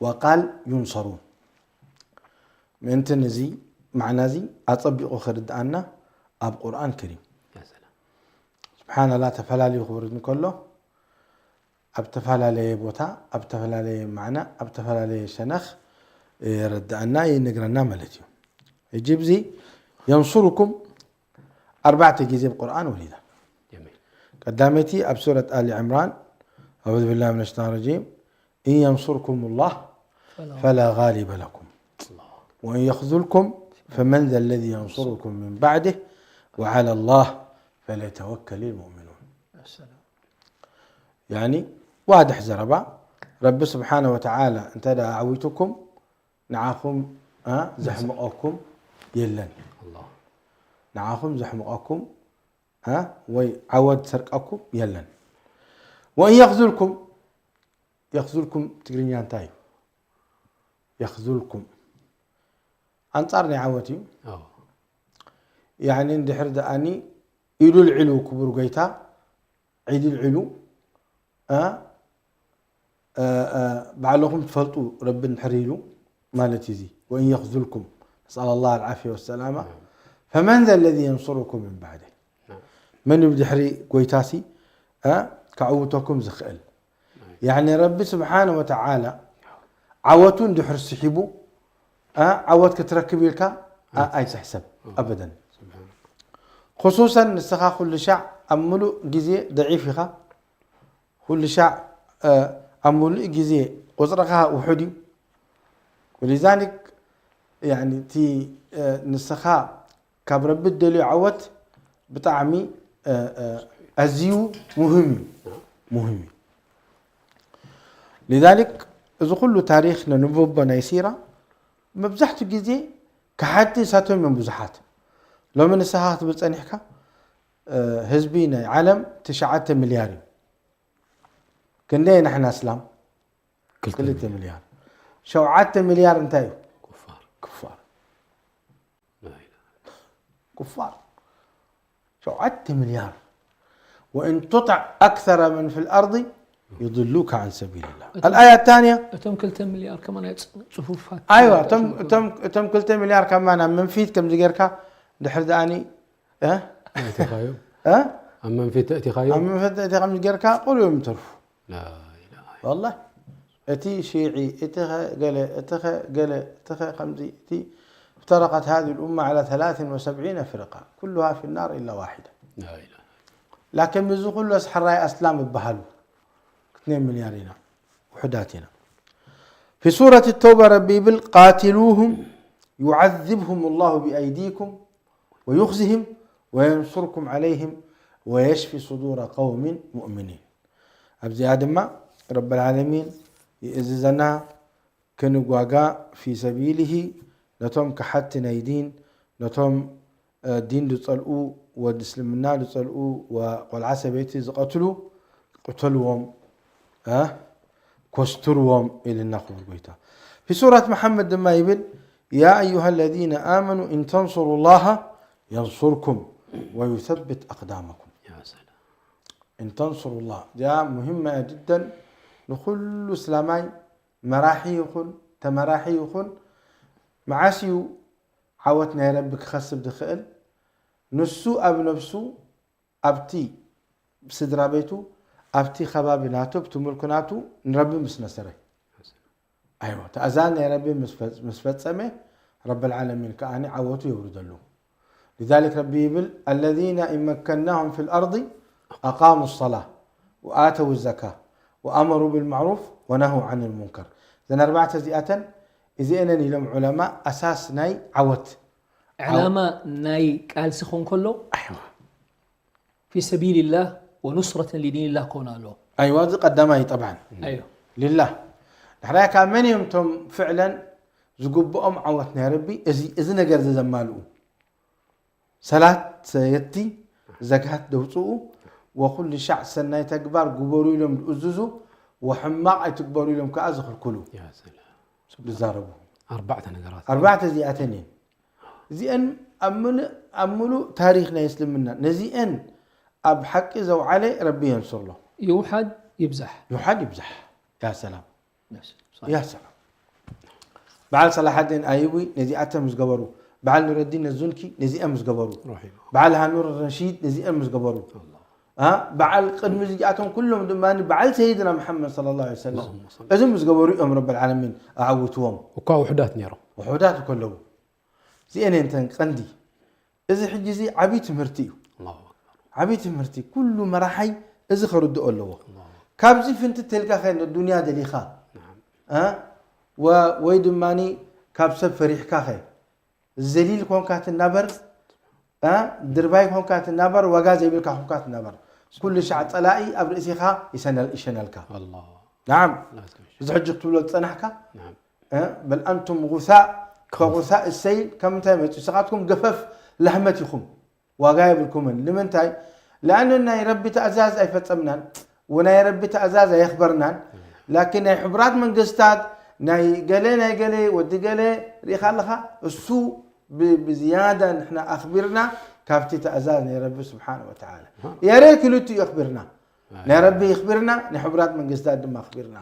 ወቃል ዩንሰሩን። ምእንቲ ንዚ ማዕና እዚ ኣጸቢቑ ክርድኣና ኣብ ቁርኣን ከሪም ያ ሰላም። ስብሓንላ ተፈላለዩ ክወርድ እንከሎ ኣብ ተፈላለየ ቦታ ኣብ ተፈላለየ ማዕና ኣብ ተፈላለየ ሸነኽ የረድኣና ይነግረና ማለት እዩ። ሕጂ ብዚ የንሱርኩም ኣርባዕተ ግዜ ብቁርኣን ወሪዳ። ጀሚል። ቀዳመይቲ ኣብ ሱረት ኣሊ ዕምራን፣ أعوذ بالله من الشيطان الرجيم، إن ينصركم الله فلا غالب لكم وإن يخذلكم فمن ذا الذي ينصركم من بعده وعلى الله فليتوكل المؤمنون። ሰላም። ያኒ ዋድሕ ዘረባ ረቢ ስብሓነ ወተዓላ እንተ ደኣ ኣዕዊቱኩም ንዓኹም እ ዘሕምቐኩም የለን። ኣላህ። ንዓኹም ዘሕምቐኩም እ ወይ ዓወት ሰርቀኩም የለን። ወእን የኽዙልኩም፣ የኽዙልኩም ትግርኛ እንታይ እዩ? የኽዙልኩም ኣንጻር ናይ ዓወት እዩ። ኣዎ። ያኒ እንድሕር ደኣኒ ኢዱ ልዕሉ ክቡር ጎይታ ዒድ ልዕሉ እ፣ እ፣ እ፣ ባዕልኹም ትፈልጡ ረቢ እንድሕር ኢሉ ማለት እዩ። እዚ ወእን የኽዙልኩም ነስኣል ኣላህ ኣልዓፍየ ወሰላማ ፈመን ዘ ለዚ የንሱሩኩም ምን ባዕደ ናም። መን እዩ ብድሕሪ ጎይታሲ እ፣ ከዕውተኩም ዝኽእል? ያኒ ረቢ ስብሓነ ወተዓላ ዓወቱ እንድሕር ስሒቡ እ፣ ዓወት ክትረክብ ኢልካ እ፣ ኣይትሕሰብ ኣበደን። ስብሓን። ክሱሰን ንስኻ ኩሉ ሻዕ ኣብ ምሉእ ግዜ ደዒፍ ኢኻ። ኩሉ ሻዕ እ፣ ኣብ ምሉእ ግዜ ቁፅርኻ ውሑድ እዩ። ወሊዛሊክ ያኒ እቲ እ፣ ንስኻ ካብ ረቢ እትደልዮ ዓወት ብጣዕሚ እ፣ እ፣ ኣዝዩ ሙህም እዩ። ሙህም እዩ። ሊዛሊክ እዚ ኩሉ ታሪኽ ነንብቦ ናይ ሲራ መብዛሕትኡ ግዜ ከሓድቲ ንሳቶም እዮም ብዙሓት። ሎሚ ንስኻ ክትብል ጸኒሕካ እ፣ ህዝቢ ናይ ዓለም ትሽዓተ ሚልያር እዩ። ክንደይ ንሕና እስላም? ክልተ ክልተ ሚልያር። ሸውዓተ ሚልያር እንታይ እዩ? ኩፋር። ክፋር። ላኢላሃ። ኩፋር ሸውዓተ ሚልያር። وإن تطع أكثر من في الأرض يضلوك عن سبيل الله. الآية الثانية እቶም ክልተ ሚልያር ከማን ኣይ ጽ- ጽፉፋት ኣይዋ እቶም እቶም እቶም ክልተ ሚልያር ከማን ኣብ መንፊት ከምዚ ጌርካ ድሕር ደኣኒ እ ኣእቲኻዮም። እ ኣብ መንፊት ኣእቲኻዮም። ኣብ መንፈት እቲ ከምዚ ጌርካ ቁሩብ እዮም ተርፉ። ላኢላሃ። والله እቲ ሺዒ እቲ ኸ ገለ እቲ ኸ ገለ እቲ ኸ ከምዚ እቲ افترقت هذه الأمة على ثلاث وسبعين فرقة كلها في النار إلا واحدة. ላኢላሃ። ላኪን ምዚ ኩሉ ኣስሓራይ ኣስላም ይበሃሉ ክትኔ ሚልያር ኢና ውሑዳት ኢና። في سورة التوبة ረቢ ይብል قاتلوهم يعذبهم الله بأيديكم ويخزهم وينصركم عليهم ويشف صدور قوم مؤمنين። ኣብዚኣ ድማ ረቢ العالمين ይእዝዘና ክንጓጋ في سبيله ነቶም ከሓድቲ ናይ ዲን ነቶም እ፣ ዲን ዝጸልኡ ወዲ እስልምና ዝጸልኡ ወቆልዓ ሰበይቲ ዝቐትሉ ቅተልዎም እ፣ ኮስትርዎም ኢልና ክቡር ጎይታ في سورة محمد ድማ ይብል يا أيها الذين آمنوا إن تنصروا الله ينصركم ويثبت أقدامكم. ያ ሰላም። إن تنصروا الله እዚኣ ሙሂማ እያ ጅደን ንኩሉ እስላማይ መራሒ ይኹን ተመራሒ ይኹን መዓስ እዩ ዓወት ናይ ረቢ ክኸስብ ዝኽእል ንሱ ኣብ ነብሱ ኣብቲ ስድራ ቤቱ ኣብቲ ከባቢ ናቱ ኣብቲ ሙልኩ ናቱ ንረቢ ምስ ነሰረ ኣይዋ ተኣዛን ናይ ረቢ ምስ ፈጸመ ረቢ العالمين ከዓኒ ዓወቱ የውርደሉ لذلك ረቢ ይብል الذين إن مكناهم في الأرض أقاموا الصلاة وآتوا الزكاة وأمروا بالمعروف ونهوا عن المنكر እዘን ኣርባዕተ እዚኣተን እዚአነን ኢሎም ዑለማ ኣሳስ ናይ ዓወት ዕላማ ናይ ቃልሲ ኾን ከሎ ኣይዋ في سبيل الله ونصرة لدين الله ክኾን ኣለዎ ኣይዋ እዚ ቀዳማይ ጠብዓን ኣዮ ሊላህ ድሕራይ ካብ መን እዮም እቶም ፍዕለን ዝግብኦም ዓወት ናይ ረቢ እዚ እዚ ነገር እዚ ዘማልኡ ሰላት ሰየቲ ዘካት ደውፅኡ ወኩሉ ሻዕ ሰናይ ተግባር ግበሩ ኢሎም ዝእዝዙ ወሕማቕ ኣይትግበሩ ኢሎም ከዓ ዝኽልክሉ ያ ሰላም ዝዛረቡ ኣርባዕተ ነገራት ኣርባዕተ እዚኣተን እየን እዚአን ኣብ ምሉእ ኣብ ምሉእ ታሪክ ናይ እስልምና ነዚአን ኣብ ሓቂ ዘውዓለ ረቢ የንስርሎ ይውሓድ ይብዛሕ ይውሓድ ይብዛሕ ያ ሰላም ነፍሲ ያ ሰላም በዓል ሰላሓዲን ኣዩቢ ነዚኣተን ምስ ገበሩ በዓል ኑረዲን ነዙንኪ ነዚአን ምስ ገበሩ ረሒሙ በዓል ሃኑር ረሺድ ነዚአን ምስ ገበሩ አ፣ በዓል ቅድሚ እዚኣቶም ኩሎም ድማ በዓል ሰይድና መሓመድ صلى الله عليه وسلم اللهم صل እዚ ምስ ገበሩ እዮም ረቢ العالمين ኣዓውትዎም እኳ ውሑዳት ነይሮም ውሑዳት ከለዉ እዚአን እየን እተን ቀንዲ እዚ ሕጂ እዚ ዓብዪ ትምህርቲ እዩ الله أكبر ዓብዪ ትምህርቲ ኩሉ መራሓይ እዚ ከርድኦ ኣለዎ الله ካብዚ ፍንትት ተልካ ከ ዱንያ ደሊኻ نعم እ? ወ- ወይ ድማ ካብ ሰብ ፈሪሕካ ኸ ዘሊል ኮንካ ትናበር እ? ድርባይ ኮንካ ትናበር ዋጋ ዘይብልካ ኮንካ ትናበር ኩሉ ሻዕ ፀላኢ ኣብ ርእሲኻ ይሰነል- ይሸነልካ الله ናዓም لا تكفي እዚ ሕጂ ክትብሎ ዝፀናሕካ نعم እ? በል ኣንቱም ጉሳእ ከጉሳእ እሰይል ከም እንታይ መፅኡ ንስኻትኩም ገፈፍ ላህመት ኢኹም ዋጋ የብልኩምን ንምንታይ ለኣነ ናይ ረቢ ተእዛዝ ኣይፈፀምናን ወናይ ረቢ ተእዛዝ ኣየኽበርናን ላኪን ናይ ሕቡራት መንግስታት ናይ ገለ ናይ ገለ ወዲ ገለ ርኢኻ ኣለኻ እሱ ብ- ብዝያዳ ንሕና ኣኽቢርና ካብቲ ተእዛዝ ናይ ረቢ ስብሓን ወተዓላ የረ ክልቲኡ ኣኽቢርና ናይ ረቢ ይኽብርና ናይ ሕቡራት መንግስታት ድማ ኣኽቢርና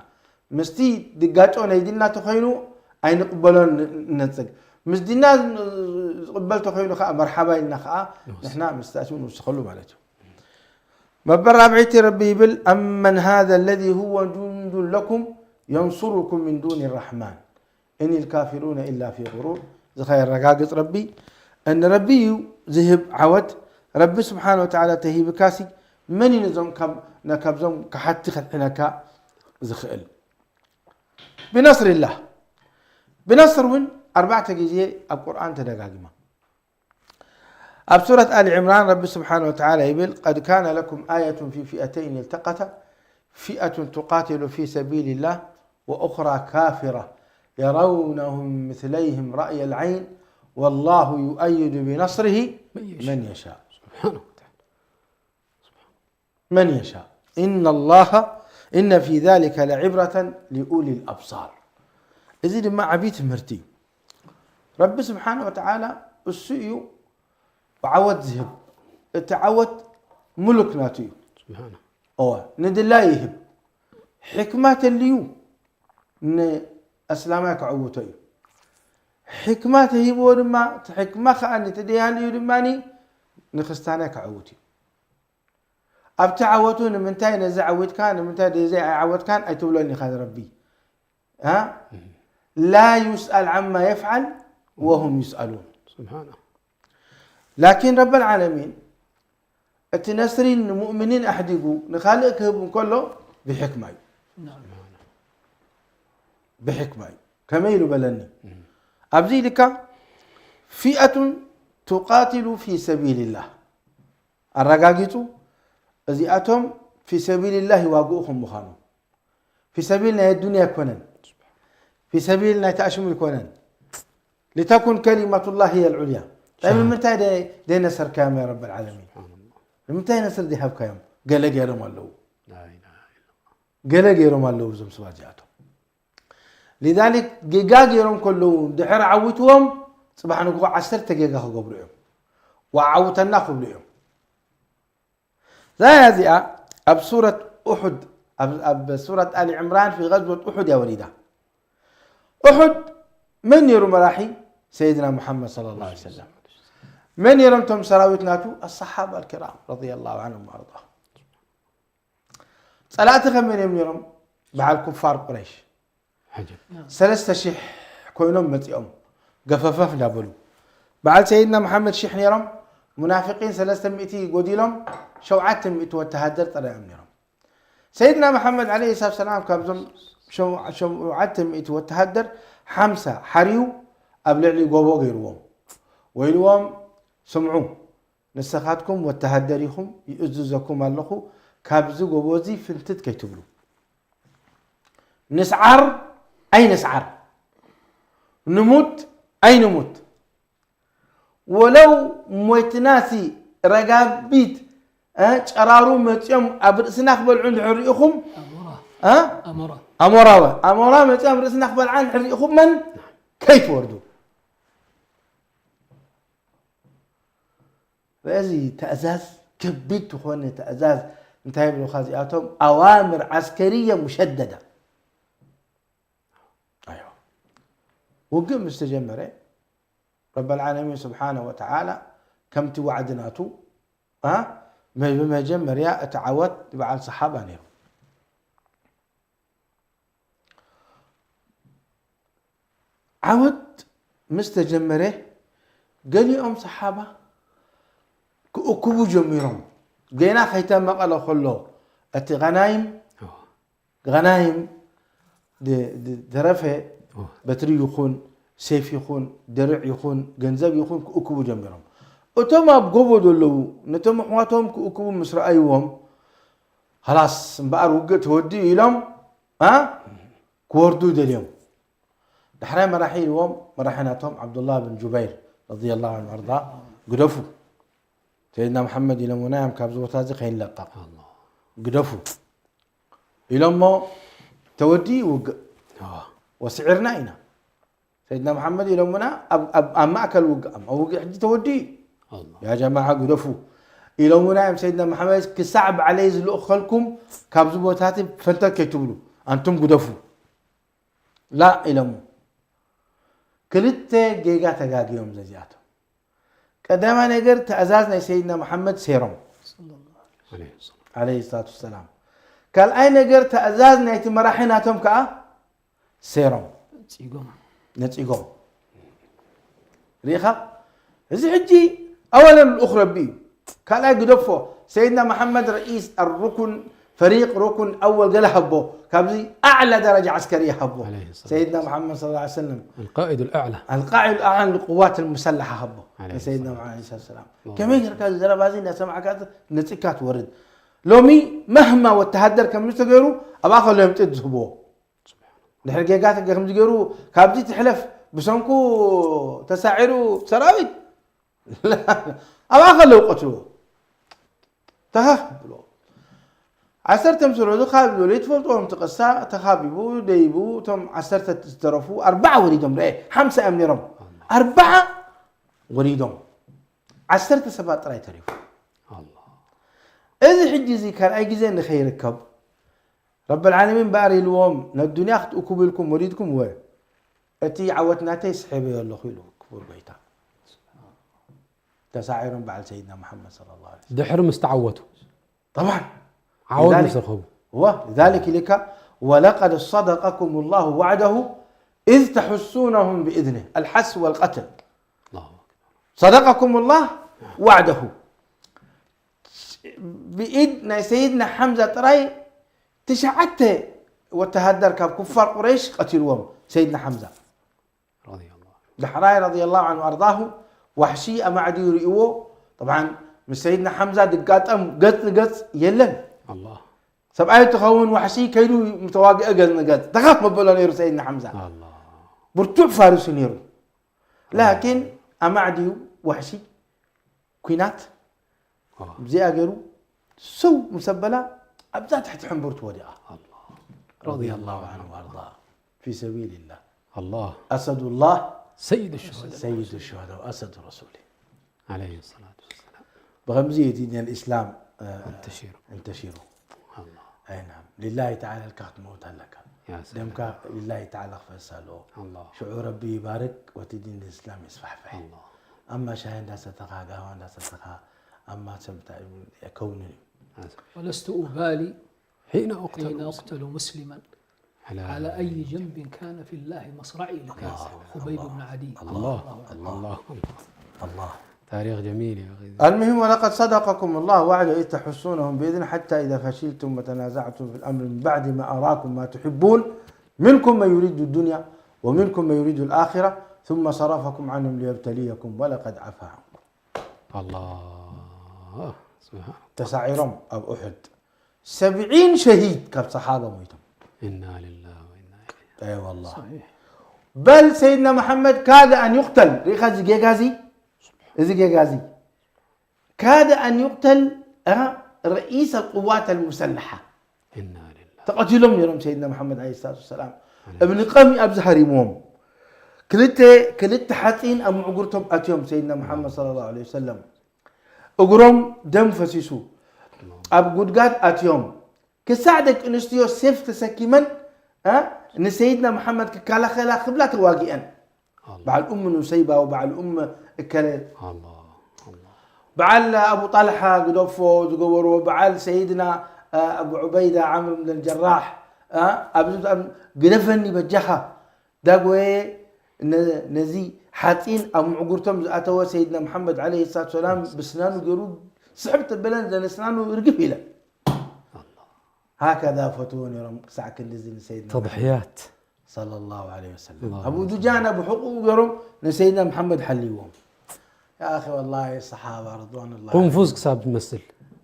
ምስቲ ድጋጮ ናይ ዲንና ተኾይኑ ኣይንቕበሎን ነፅግ ምስ ዲንና ዝቕበል ተኾይኑ ከዓ መርሓባ ኢልና ከዓ ንሕና ምስታእቲ ንውስኸሉ ማለት እዩ መበል ራብዒቲ ረቢ ይብል أمن هذا الذي هو جند لكم ينصركم من دون الرحمن إن الكافرون إلا في غرور ዝኸ የረጋግፅ ረቢ እን ረቢ እዩ ዝህብ ዓወት ረቢ ስብሓን ወተዓላ ተሂብካሲ መን እዩ ነዞም ካብ- ካብዞም ከሓቲ ከድሕነካ ዝኽእል ብነስሪላህ ብነስር እውን ኣርባዕተ ግዜ ኣብ ቁርኣን ተደጋጊማ ኣብ ሱረት ኣሊ ዕምራን ረቢ ስብሓን ወተዓላ ይብል قد كان لكم آية في فئتين التقتا فئة تقاتل في سبيل الله وأخرى كافرة يرونهم مثليهم رأي العين والله يؤيد بنصره من يشاء سبحانه وتعالى من يشاء إن الله إن في ذلك لعبرة لأولي الأبصار እዚ ድማ ዓብዪ ትምህርቲ እዩ ረቢ ስብሓን ወተዓላ እሱ እዩ ዓወት ዝህብ እቲ ዓወት ሙሉክ ናቱ እዩ سبحانه እወ ንድላይ ይህብ ሕክማ ተልዩ ንእስላማይ ከዕውቶ እዩ ሕክማ ተሂብዎ ድማ እቲ ሕክማ ከዓ ንትደያልዩ ድማ ንክስታናይ ከዕውት እዩ ኣብቲ ዓወቱ ንምንታይ ነዚ ዓዊትካ ንምንታይ ደዚ ኣይዓወትካን ኣይትብሎን ኢኻ ንረቢ ها؟ لا يسأل عما يفعل وهم يسألون سبحانه لكن رب العالمين እቲ ነስሪ ንሙእምኒን ኣሕዲጉ ንኻልእ ክህብ እንከሎ ብሕክማ እዩ ብሕክማ እዩ ከመይ ኢሉ በለኒ ኣብዚ ኢልካ ፊኣቱን ቱቃትሉ ፊ ሰቢልላህ ኣረጋጊፁ እዚኣቶም ፊ ሰቢልላህ ይዋግኡ ከም ምዃኑ ፊ ሰቢል ናይ ኣዱንያ ኣይኮነን ፊ ሰቢል ናይ ተኣሽሙ ኣይኮነን لتكن كلمة الله هي العليا طيب ንምንታይ ደይነሰርካዮም ያ ረብ العالمين ንምንታይ ነስር ደይሃብካዮም ገለ ገይሮም ኣለዉ ገለ ገይሮም ኣለዉ እዞም ሰባት እዚኣቶም لذلك ጌጋ ገይሮም ከለዉ ድሕር ዓዊትዎም ፅባሕ ንግሆ ዓሰርተ ጌጋ ክገብሩ እዮም ወዓውተና ክብሉ እዮም ዛያ እዚኣ ኣብ ሱረት ኡሑድ ኣብ ሱረት ኣሊ ዕምራን ፊ غዝወት ኡሑድ እያ ወሪዳ ኡሑድ መን ነይሩ መራሒ ሰይድና ሙሓመድ ሰለላሁ ዐለይሂ ወሰለም። መን ነይሮም እቶም ሰራዊት ናቱ? ኣሰሓባ ኣልኪራም ረዲየላሁ ዐንሁም ወኣርዳሁም። ጸላእቲ ከመይ እዮም ነይሮም? በዓል ኩፋር ቁረይሽ። عجب ሰለስተ ሺሕ ኮይኖም መጺኦም፣ ገፈፈፍ እንዳበሉ። በዓል ሰይድና መሓመድ ሺሕ ነይሮም፣ ሙናፊቂን ሰለስተ ሚእቲ ጎዲሎም፣ ሸውዓተ ሚእቲ ወተሃደር ጥራይ እዮም ነይሮም። ሰይድና መሓመድ ዓለይሂ ሰላቱ ሰላም ካብዞም ሸው- ሸውዓተ ሚእቲ ወተሃደር ሓምሳ ሓርዩ ኣብ ልዕሊ ጎቦ ገይርዎም። ወይልዎም፣ ስምዑ፣ ንስኻትኩም ወተሃደር ኢኹም፣ ይእዝዘኩም ኣለኹ፣ ካብዚ ጎቦ እዚ ፍንትት ከይትብሉ። ንስዓር ኣይንስዓር፣ ንሙት ኣይንሙት፣ ወለው ሞይትናሲ ረጋቢት እ፣ ጨራሩ መፂኦም ኣብ ርእስና ክበልዑ እንድሕር ርኢኹም ኣሞራ እ፣ ኣሞራ ኣሞራወ ኣሞራ መፂኦም ርእስና ክበልዓ እንድሕር ርኢኹም መን ከይትወርዱ። በዚ ትእዛዝ ከቢድ ዝኾነ ትእዛዝ እንታይ ይብሉኻ እዚኣቶም ኣዋምር ዓስከርየ ሙሸደዳ። ኣይዋ ውግእ ምስ ተጀመረ ረብ ልዓለሚን ስብሓነ ወተዓላ ከምቲ ዋዕዲ ናቱ ኣ፣ ብመጀመርያ እቲ ዓወት በዓል ሰሓባ ነይሩ። ዓወት ምስ ተጀመረ ገሊኦም ሰሓባ ክእክቡ ጀሚሮም። ገና ከይተመቐለ ከሎ እቲ ገናይም ገናይም ድ- ድ- ደረፈ በትሪ ይኹን ሴፍ ይኹን ድርዕ ይኹን ገንዘብ ይኹን ክእክቡ ጀሚሮም። እቶም ኣብ ጎቦ ዘለዉ ነቶም ኣሕዋቶም ክእክቡ ምስ ረኣይዎም ኸላስ እምበኣር ውግእ ተወዲኡ ኢሎም ኣ ክወርዱ ደልዮም። ዳሕራይ መራሒ ኢልዎም መራሒ ናቶም ዓብዱላህ ብን ጁበይር ረዲየላሁ ዐንሁ ኣርዳ ግደፉ ሰይድና መሓመድ ኢሎምና እዮም ካብዚ ቦታ እዚ ከይንለቀቕ ግደፉ ኢሎሞ ተወዲ ውግእ ወስዒርና ኢና ሰይድና መሓመድ ኢሎምና ኣብ- ኣብ ኣብ ማእከል ውግእ ኣብ ውግእ ሕጂ ተወዲ እዩ ያ ጀማዓ ግደፉ ኢሎምና እዮም ሰይድና መሓመድ ክሳዕ ባዕለይ ዝልእኸልኩም ካብዚ ቦታቲ ፈንተት ከይትብሉ ኣንቱም ግደፉ ላ ኢሎሞ ክልተ ጌጋ ተጋግዮም ዘዚኣቶም ቀዳማይ ነገር ትእዛዝ ናይ ሰይድና መሓመድ ሴሮም عليه الصلاة ዓለይሂ ሰላቱ ወሰላም ካልኣይ ነገር ትእዛዝ ናይቲ መራሒ ናቶም ከዓ ሴሮም ፂጎም ነፂጎም ርኢኻ እዚ ሕጂ ኣወለን ልኡኽ ረቢ እዩ ካልኣይ ግደፎ ሰይድና መሓመድ ረኢስ ኣሩኩን ፈሪቅ ሩኩን ኣወል ገለ ሃቦ ካብዚ ኣዕላ ደረጃ ዓስከሪ ሃቦ عليه الصلاة ሰይድና መሓመድ صلى الله عليه وسلم القائد الأعلى القائد الأعلى للقوات المسلحة ሃቦ عليه ሰይድና الصلاة መሓመድ عليه السلام ከመይ ጌርካ እዚ ዘረባ እዚ እናሰማዕካ ነፂካ ትወርድ ሎሚ መህማ ወተሃደር ከም ዝተገይሩ ኣብኣ ከሎ እዮም ጥይት ዝህብዎ ድሕሪ ጌጋ ተገ ከም ዝገይሩ ካብዚ ትሕለፍ ብሰንኩ ተሳዒሩ ሰራዊት ኣብኣ ከለዉ ቀትልዎ ተኸኽ ብሎ ዓሰርተ ምስ ረዱ ካብ ዝበሉ ትፈልጥዎም ትቕሳ ተኻቢቡ ደይቡ እቶም ዓሰርተ ዝተረፉ ኣርባዓ ወሪዶም ርአ ሓምሳ እዮም ነይሮም ኣርባዓ ወሪዶም ዓሰርተ ሰባት ጥራይ ተሪፉ እዚ ሕጂ እዚ ካልኣይ ግዜ ንኸይርከብ ረብ ልዓለሚን በኣር ኢልዎም ነዱንያ ክትእኩቡ ኢልኩም ወሪድኩም ወ እቲ ዓወት ናተይ ስሒበዮ ኣለኹ ኢሉ ክቡር ጎይታ ተሳዒሮም በዓል ሰይድና መሓመድ صلى الله عليه وسلم ድሕሪ ምስ ተዓወቱ طبعا ዓወት لذلك- ምስ ረኸቡ ولذلك ኢልካ ولقد صدقكم الله وعده إذ تحسونهم بإذنه الحس والقتل الله أكبر صدقكم الله وعده ብኢድ ናይ ሰይድና ሓምዛ ጥራይ ትሽዓተ ወተሃደር ካብ ኩፋር ቁረይሽ ቀቲልዎም ሰይድና ሓምዛ رضي الله ዳሕራይ رضي الله عنه وأرضاه ዋሕሺ ኣማዕድዩ ርእይዎ طبعا ምስ ሰይድና ሓምዛ ድጋጠም ገጽ ንገጽ የለን الله ሰብኣይ ትኸውን ዋሕሺ ከይዱ ምተዋግአ ገጽ ንገጽ ተኻፍ መበሎ ነይሩ ሰይድና ሓምዛ الله ብርቱዕ ፋርሱ ነይሩ ላኪን ኣማዕድዩ ዋሕሺ ኩናት آه. ብዚኣ ገይሩ ሰው ምስ ኣበላ ኣብዛ ትሕቲ ሕንብርቱ ወዲቓ الله رضي الله عنه وأرضاه في سبيل الله الله أسد الله سيد الشهداء سيد الشهداء وأسد رسوله عليه الصلاة والسلام ብኸምዚ እዩ ዲን الإسلام انتشر እንተሽሩ الله أي نعم لله تعالى ኢልካ ክትመውት ኣለካ يا سلام. ደምካ ሊላሂ ተዓላ ክፈስ ኣለዎ። الله ሽዑ ረቢ ይባርክ፣ ወቲ ዲን እስላም የስፋሕፍሕ። الله ኣማ ሻሂ እንዳሰተኻ፣ ጋህዋ እንዳሰተኻ፣ ኣማ ሰብ እንታይ ኣይከውንን እዩ። يا سلام. ولست أبالي حين أقتل حين مسلما. أقتل مسلما على على أي جنب كان في الله مصرعي لك الله. خبيب بن عدي. الله الله. الله الله. الله. تاريخ جميل يا أخي. المهم، ولقد صدقكم الله وعده إذ تحسونهم بإذنه حتى إذا فشلتم وتنازعتم في الأمر من بعد ما أراكم ما تحبون منكم من يريد الدنيا ومنكم من يريد الآخرة ثم صرفكم عنهم ليبتليكم ولقد عفا عنكم. الله سبحانه. ተሳዒሮም ኣብ ኡሑድ ሰብዒን ሸሂድ ካብ ሰሓባ ሞይቶም። إنا لله وإنا إليه. أي والله. صحيح. بل سيدنا محمد كاد أن يقتل. ርኢኻ እዚ ጌጋ እዚ፣ እዚ ጌጋ እዚ كاد أن يقتل، እ፣ رئيس القوات المسلحة. إنا لله. ተቐቲሎም ነይሮም ሰይድና መሓመድ ዓለይሂ ሰላቱ ወሰላም። እብኒ ቀሚ ኣብዚ ሃሪምዎም። ክልተ፣ ክልተ ሓፂን ኣብ ምዕጉርቶም ኣትዮም ሰይድና መሓመድ ሰለላሁ ዐለይሂ ወሰለም። እግሮም ደም ፈሲሱ። ኣብ ጉድጋድ ኣትዮም። ክሳዕ ደቂ ኣንስትዮ ሴፍ ተሰኪመን፣ እ፣ ንሰይድና መሓመድ ክከላኸላ ክብላ ተዋጊአን። በዓል ኡም ኑሰይባ ወበዓል ኡም እከለ الله الله. በዓል ኣቡ ጣልሓ ግደፎ ዝገበርዎ፣ በዓል ሰይድና፣ እ፣ ኣቡ ዑበይዳ ዓምር ብን ጀራሕ፣ እ፣ ኣብዚ ብጣዕሚ ግደፈኒ በጃኻ ዳጎየ ነ-፣ ነዚ ሓፂን ኣብ ምዕጉርቶም ዝኣተወ ሰይድና መሓመድ ዓለይሂ ሰላቱ ሰላም ብስናኑ ገይሩ ስሕብ ተበለን ዘነ ስናኑ ርግፍ ኢለን። ሃከዛ ፈትዎ ነይሮም ክሳዕ ክንድዚ ንሰይድና تضحيات. ሰለላሁ ዐለይሂ ወሰለም። الله ኣቡ ዱጃና ብሕቁ ገይሮም ንሰይድና መሓመድ ሓልይዎም። يا أخي والله الصحابة رضوان الله قنفذ ክሳብ ትመስል.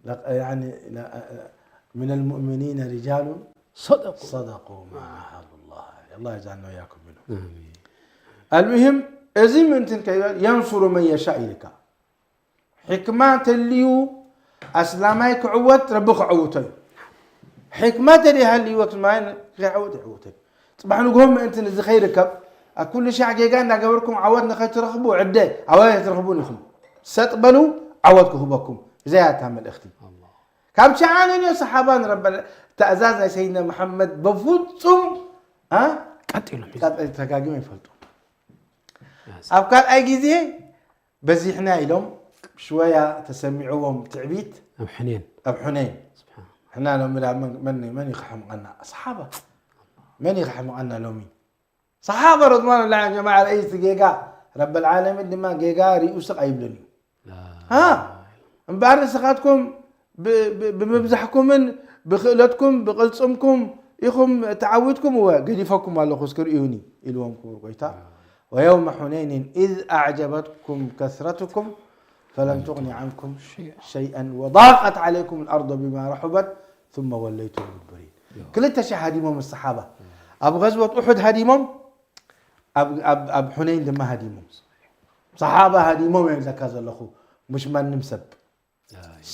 لق-، يعني لا-، من المؤمنين رجال صدقوا. صدقوا ما عاهدوا الله عليه. الله يجعلنا وإياكم منهم. آمين. المهم እዚ ምእንቲ ከይበል ينصر من يشاء ኢልካ ሕክማ ተልዩ ኣስላማይ ክዕወት ረቢ ክዕውቶ እዩ። ሕክማ ተደይሃልይዎ ኣስላማይ ከይዕወት ይዕውት እዩ። ፅባሕ ንግሆ ምእንቲ ንዚ ከይርከብ ኣብ ኩሉ ሻዕ ጌጋ እንዳገበርኩም ዓወት ንኸይትረኽቡ ዕደ ዓወት ኣይትረኽቡን ኢኹም። ሰጥ በሉ ዓወት ክህበኩም። እዚኣ እያ እታ መልእኽቲ። ካብ ሸዓነን ሰሓባ ንረበ ተእዛዝ ናይ ሰይድና መሓመድ በፍጹም እ፣ ቀጥ ኢሎም ሒዞም። ቀጥ-፣ ተጋጊም ይፈልጡ። ኣብ ካልኣይ ግዜ በዚሕና ኢሎም ሽወያ ተሰሚዕዎም ትዕቢት ኣብ ሕኔን ኣብ ሑነይን። ስብሓን ሕና ሎሚ ዳ መን፣ መን፣ መን ይኸሕምቐና? ሰሓባ። መን ይኸሕምቐና ሎሚ? ሰሓባ ረድዋኑላሂ ጀማዓ ረኢስ ጌጋ ረበል ዓለሚን ድማ ጌጋ ሪኡ ስቕ ኣይብልን እዩ። ላ ሃ እምበኣር ንስኻትኩም ብ-፣ ብ-፣ ብምብዛሕኩምን ብክእለትኩም ብቕልፅምኩም ኢኹም ተዓዊትኩም፣ እወ ገዲፈኩም ኣለኹ እስኪ ርእዩኒ ኢልዎም ክቡር ጎይታ። ويوم حنين إذ أعجبتكم كثرتكم فلم تغن عنكم شيئا وضاقت عليكم الأرض بما رحبت ثم وليتم مدبرين. ክልተ ሺሕ ሃዲሞም ሰሓባ ኣብ ገዝወት ኡሑድ ሃዲሞም፣ ኣብ፣ ኣብ፣ ኣብ ሑነይን ድማ ሃዲሞም። ሰሓባ ሃዲሞም እዮም ዘካ ዘለኹ፣ مش ማንም ሰብ።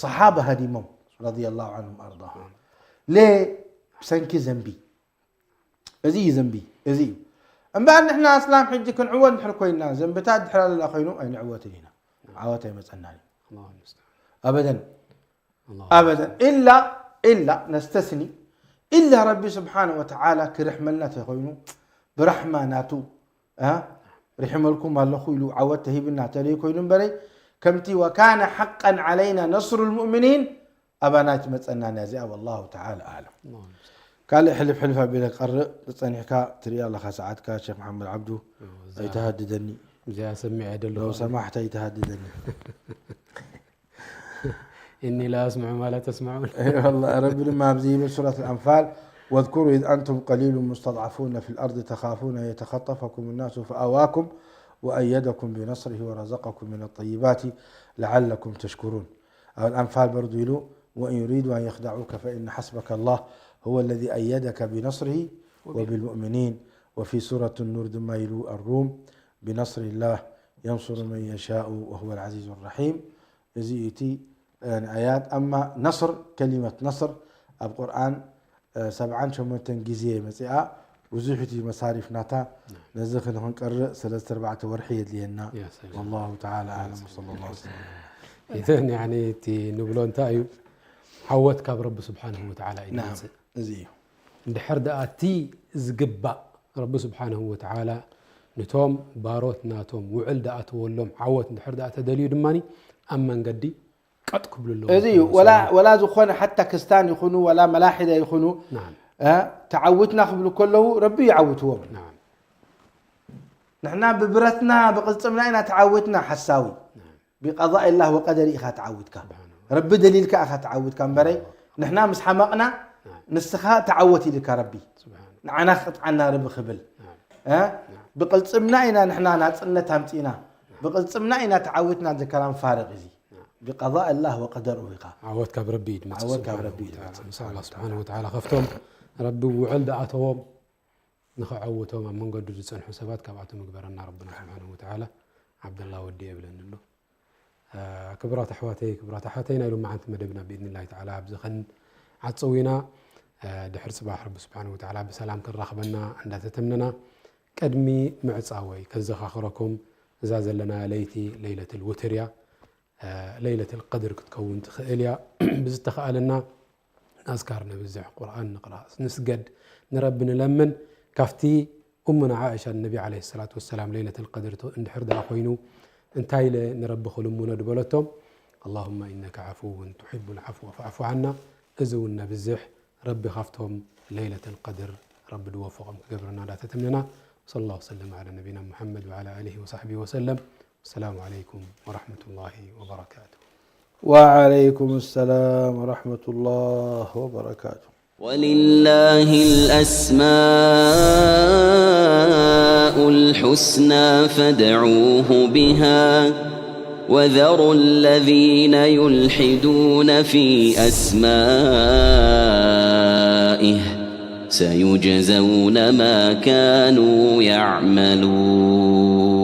ሰሓባ ሃዲሞም رضي الله عنهم وأرضاهم። ሌ ብሰንኪ ዘንቢ። እዚ እዩ ዘንቢ፣ እዚ እዩ። እምበኣር ንሕና ኣስላም ሕጂ ክንዕወት እንድሕር ኮይንና፣ ዘንብታት ድሕር ኣለና ኮይኑ ኣይንዕወትን ኢና። ዓወት ኣይመጸናን እዩ። ኣላሁ ልሙስተዓን። ኣበደን፣ ኣላሁ ኣበደን። ኢላ፣ ኢላ ነስተስኒ፣ ኢላ ረቢ ስብሓነ ወተዓላ ክርሕመልና ተኮይኑ፣ ብራሕማ ናቱ፣ እ፣ ርሒመልኩም ኣለኹ ኢሉ ዓወት ተሂብና ተለይ ኮይኑ እምበረይ፣ ከምቲ وكان حقا علينا نصر المؤمنين ኣባና ኣይትመጸናን እያ እዚኣ፣ والله تعالى أعلم። ኣላሁ ልሙስተዓን። ካልእ ሕልፍ ሕልፍ ኣቢለ ክቐርእ ጸኒሕካ ትርኢ ኣለኻ ሰዓትካ ሸኽ መሓመድ ዓብዱ። እዛ ኣይተሃድደኒ። እዚኣ ሰሚዐ ደለኹ። ለው ሰማሕታ ኣይተሃድደኒ። إني لا أسمع ما لا تسمعون. والله ረቢ ድማ ኣብዚ ይብል ሱረት ኣንፋል واذكروا إذ أنتم قليل مستضعفون في الأرض تخافون أن يتخطفكم الناس فآواكم وأيدكم بنصره ورزقكم من الطيبات لعلكم تشكرون. ኣብ ኣንፋል በርዱ ኢሉ وإن يريدوا أن يخدعوك فإن حسبك الله هو الذي أيدك بنصره وبالمؤمنين. وفي سورة النور ድማ ኢሉ الروم بنصر الله ينصر من يشاء وهو العزيز الرحيم. እዚ እቲ ኣያት ኣማ ነስር፣ ከሊመት ነስር ኣብ ቁርኣን ሰብዓን ሸሞንተን ግዜ መፂኣ። ብዙሕ እቲ መሳሪፍ ናታ። ነዚ ክንክንቀርእ ሰለስተ ኣርባዕተ ወርሒ የድልየና። ያ ሰላም። والله تعالى أعلم وصلى الله وسلم. ኢዘን ያኒ እቲ ንብሎ እንታይ እዩ? ዓወት ካብ ረቢ ስብሓንሁ ወተዓላ እዩ ናም ዝመፅእ። እዚ እዩ። እንድሕር ደኣ እቲ ዝግባእ ረቢ ስብሓንሁ ወተዓላ ንቶም ባሮት ናቶም ውዕል ደኣተወሎም ዓወት እንድሕር ደኣ ተደልዩ ድማ ኣብ መንገዲ ቀጥ ክብሉ ኣለዎም። እዚ እዩ። ወላ ዝኾነ ሓታ ክስታን ይኹኑ ወላ መላሒዳ ይኹኑ ተዓዊትና ክብሉ ከለዉ ረቢ ይዓውትዎም። ንሕና ብብረትና ብቕልፅምና ኢና ተዓዊትና ሓሳዊ። ብቀዳእ ላህ ወቀደር ኢኻ ተዓዊትካ። ረቢ ደሊልካ ኢኻ ተዓዊትካ እምበረይ ንሕና ምስ ሓመቕና ንስኻ ተዓወት ኢልካ ረቢ ንዓና ክቕጥዓና ርቢ ክብል ብቕልፅምና ኢና ንሕና ናፅነት ኣምፂና ብቕልፅምና ኢና ተዓዊትና ዘከላም ፋርቕ እዚ ብቀዳእ ላህ ወቀደር ኢኻ። ዓወት ካብ ረቢ እዩ ዝመፅእ ዓወት ካብ ረቢ እዩ ዝመፅእ። ንስኣል ስብሓን ወተዓላ ከፍቶም ረቢ ውዕል ደኣተዎም ንኸዐውቶም ኣብ መንገዱ ዝፀንሑ ሰባት ካብኣቶም ምግበረና ረብና ስብሓን ወተዓላ። ዓብደላ ወዲ የብለኒ ኣሎ። ክብራት ኣሕዋተይ ክብራት ኣሕዋተይ ናይ ሎማዓንቲ መደብና ብኢድኒላሂ ተዓላ ኣብዚ ከንዓፅው ኢና። ድሕር ፅባሕ ረቢ ስብሓን ወተዓላ ብሰላም ከራኽበና እንዳተተምነና ቅድሚ ምዕፃወይ ከዘኻኽረኩም እዛ ዘለና ለይቲ ለይለትል ውትር እያ። ለይለትል ቀድር ክትከውን ትኽእል እያ። ብዝተኸኣለና ኣዝካር ነብዝሕ፣ ቁርኣን ንቕራእ፣ ንስገድ፣ ንረቢ ንለምን። ካብቲ እሙና ዓእሻ ንነቢ ዓለይሂ ሰላቱ ወሰላም ለይለተል ቀድር እንድሕር ደኣ ኮይኑ እንታይ ኢለ ንረቢ ክልምኖ ድበለቶም ኣላሁመ ኢነከ ዓፉውን ቱሒቡል ዓፍወ ፈዕፉ ዓና። እዚ እውን ነብዝሕ ረቢ ካብቶም ለይለተል ቀድር ረቢ ድወፈቖም ክገብረና ዳተተምነና። ወሰለ ላሁ ወሰለም ዓላ ነቢና ሙሐመድ ወዓላ ኣሊሂ ወሳሕቢሂ ወሰለም። السلام عليكم ورحمة الله وبركاته. وعليكم السلام ورحمة الله وبركاته. ولله الأسماء الحسنى فادعوه بها وذروا الذين يلحدون في أسمائه سيجزون ما كانوا يعملون.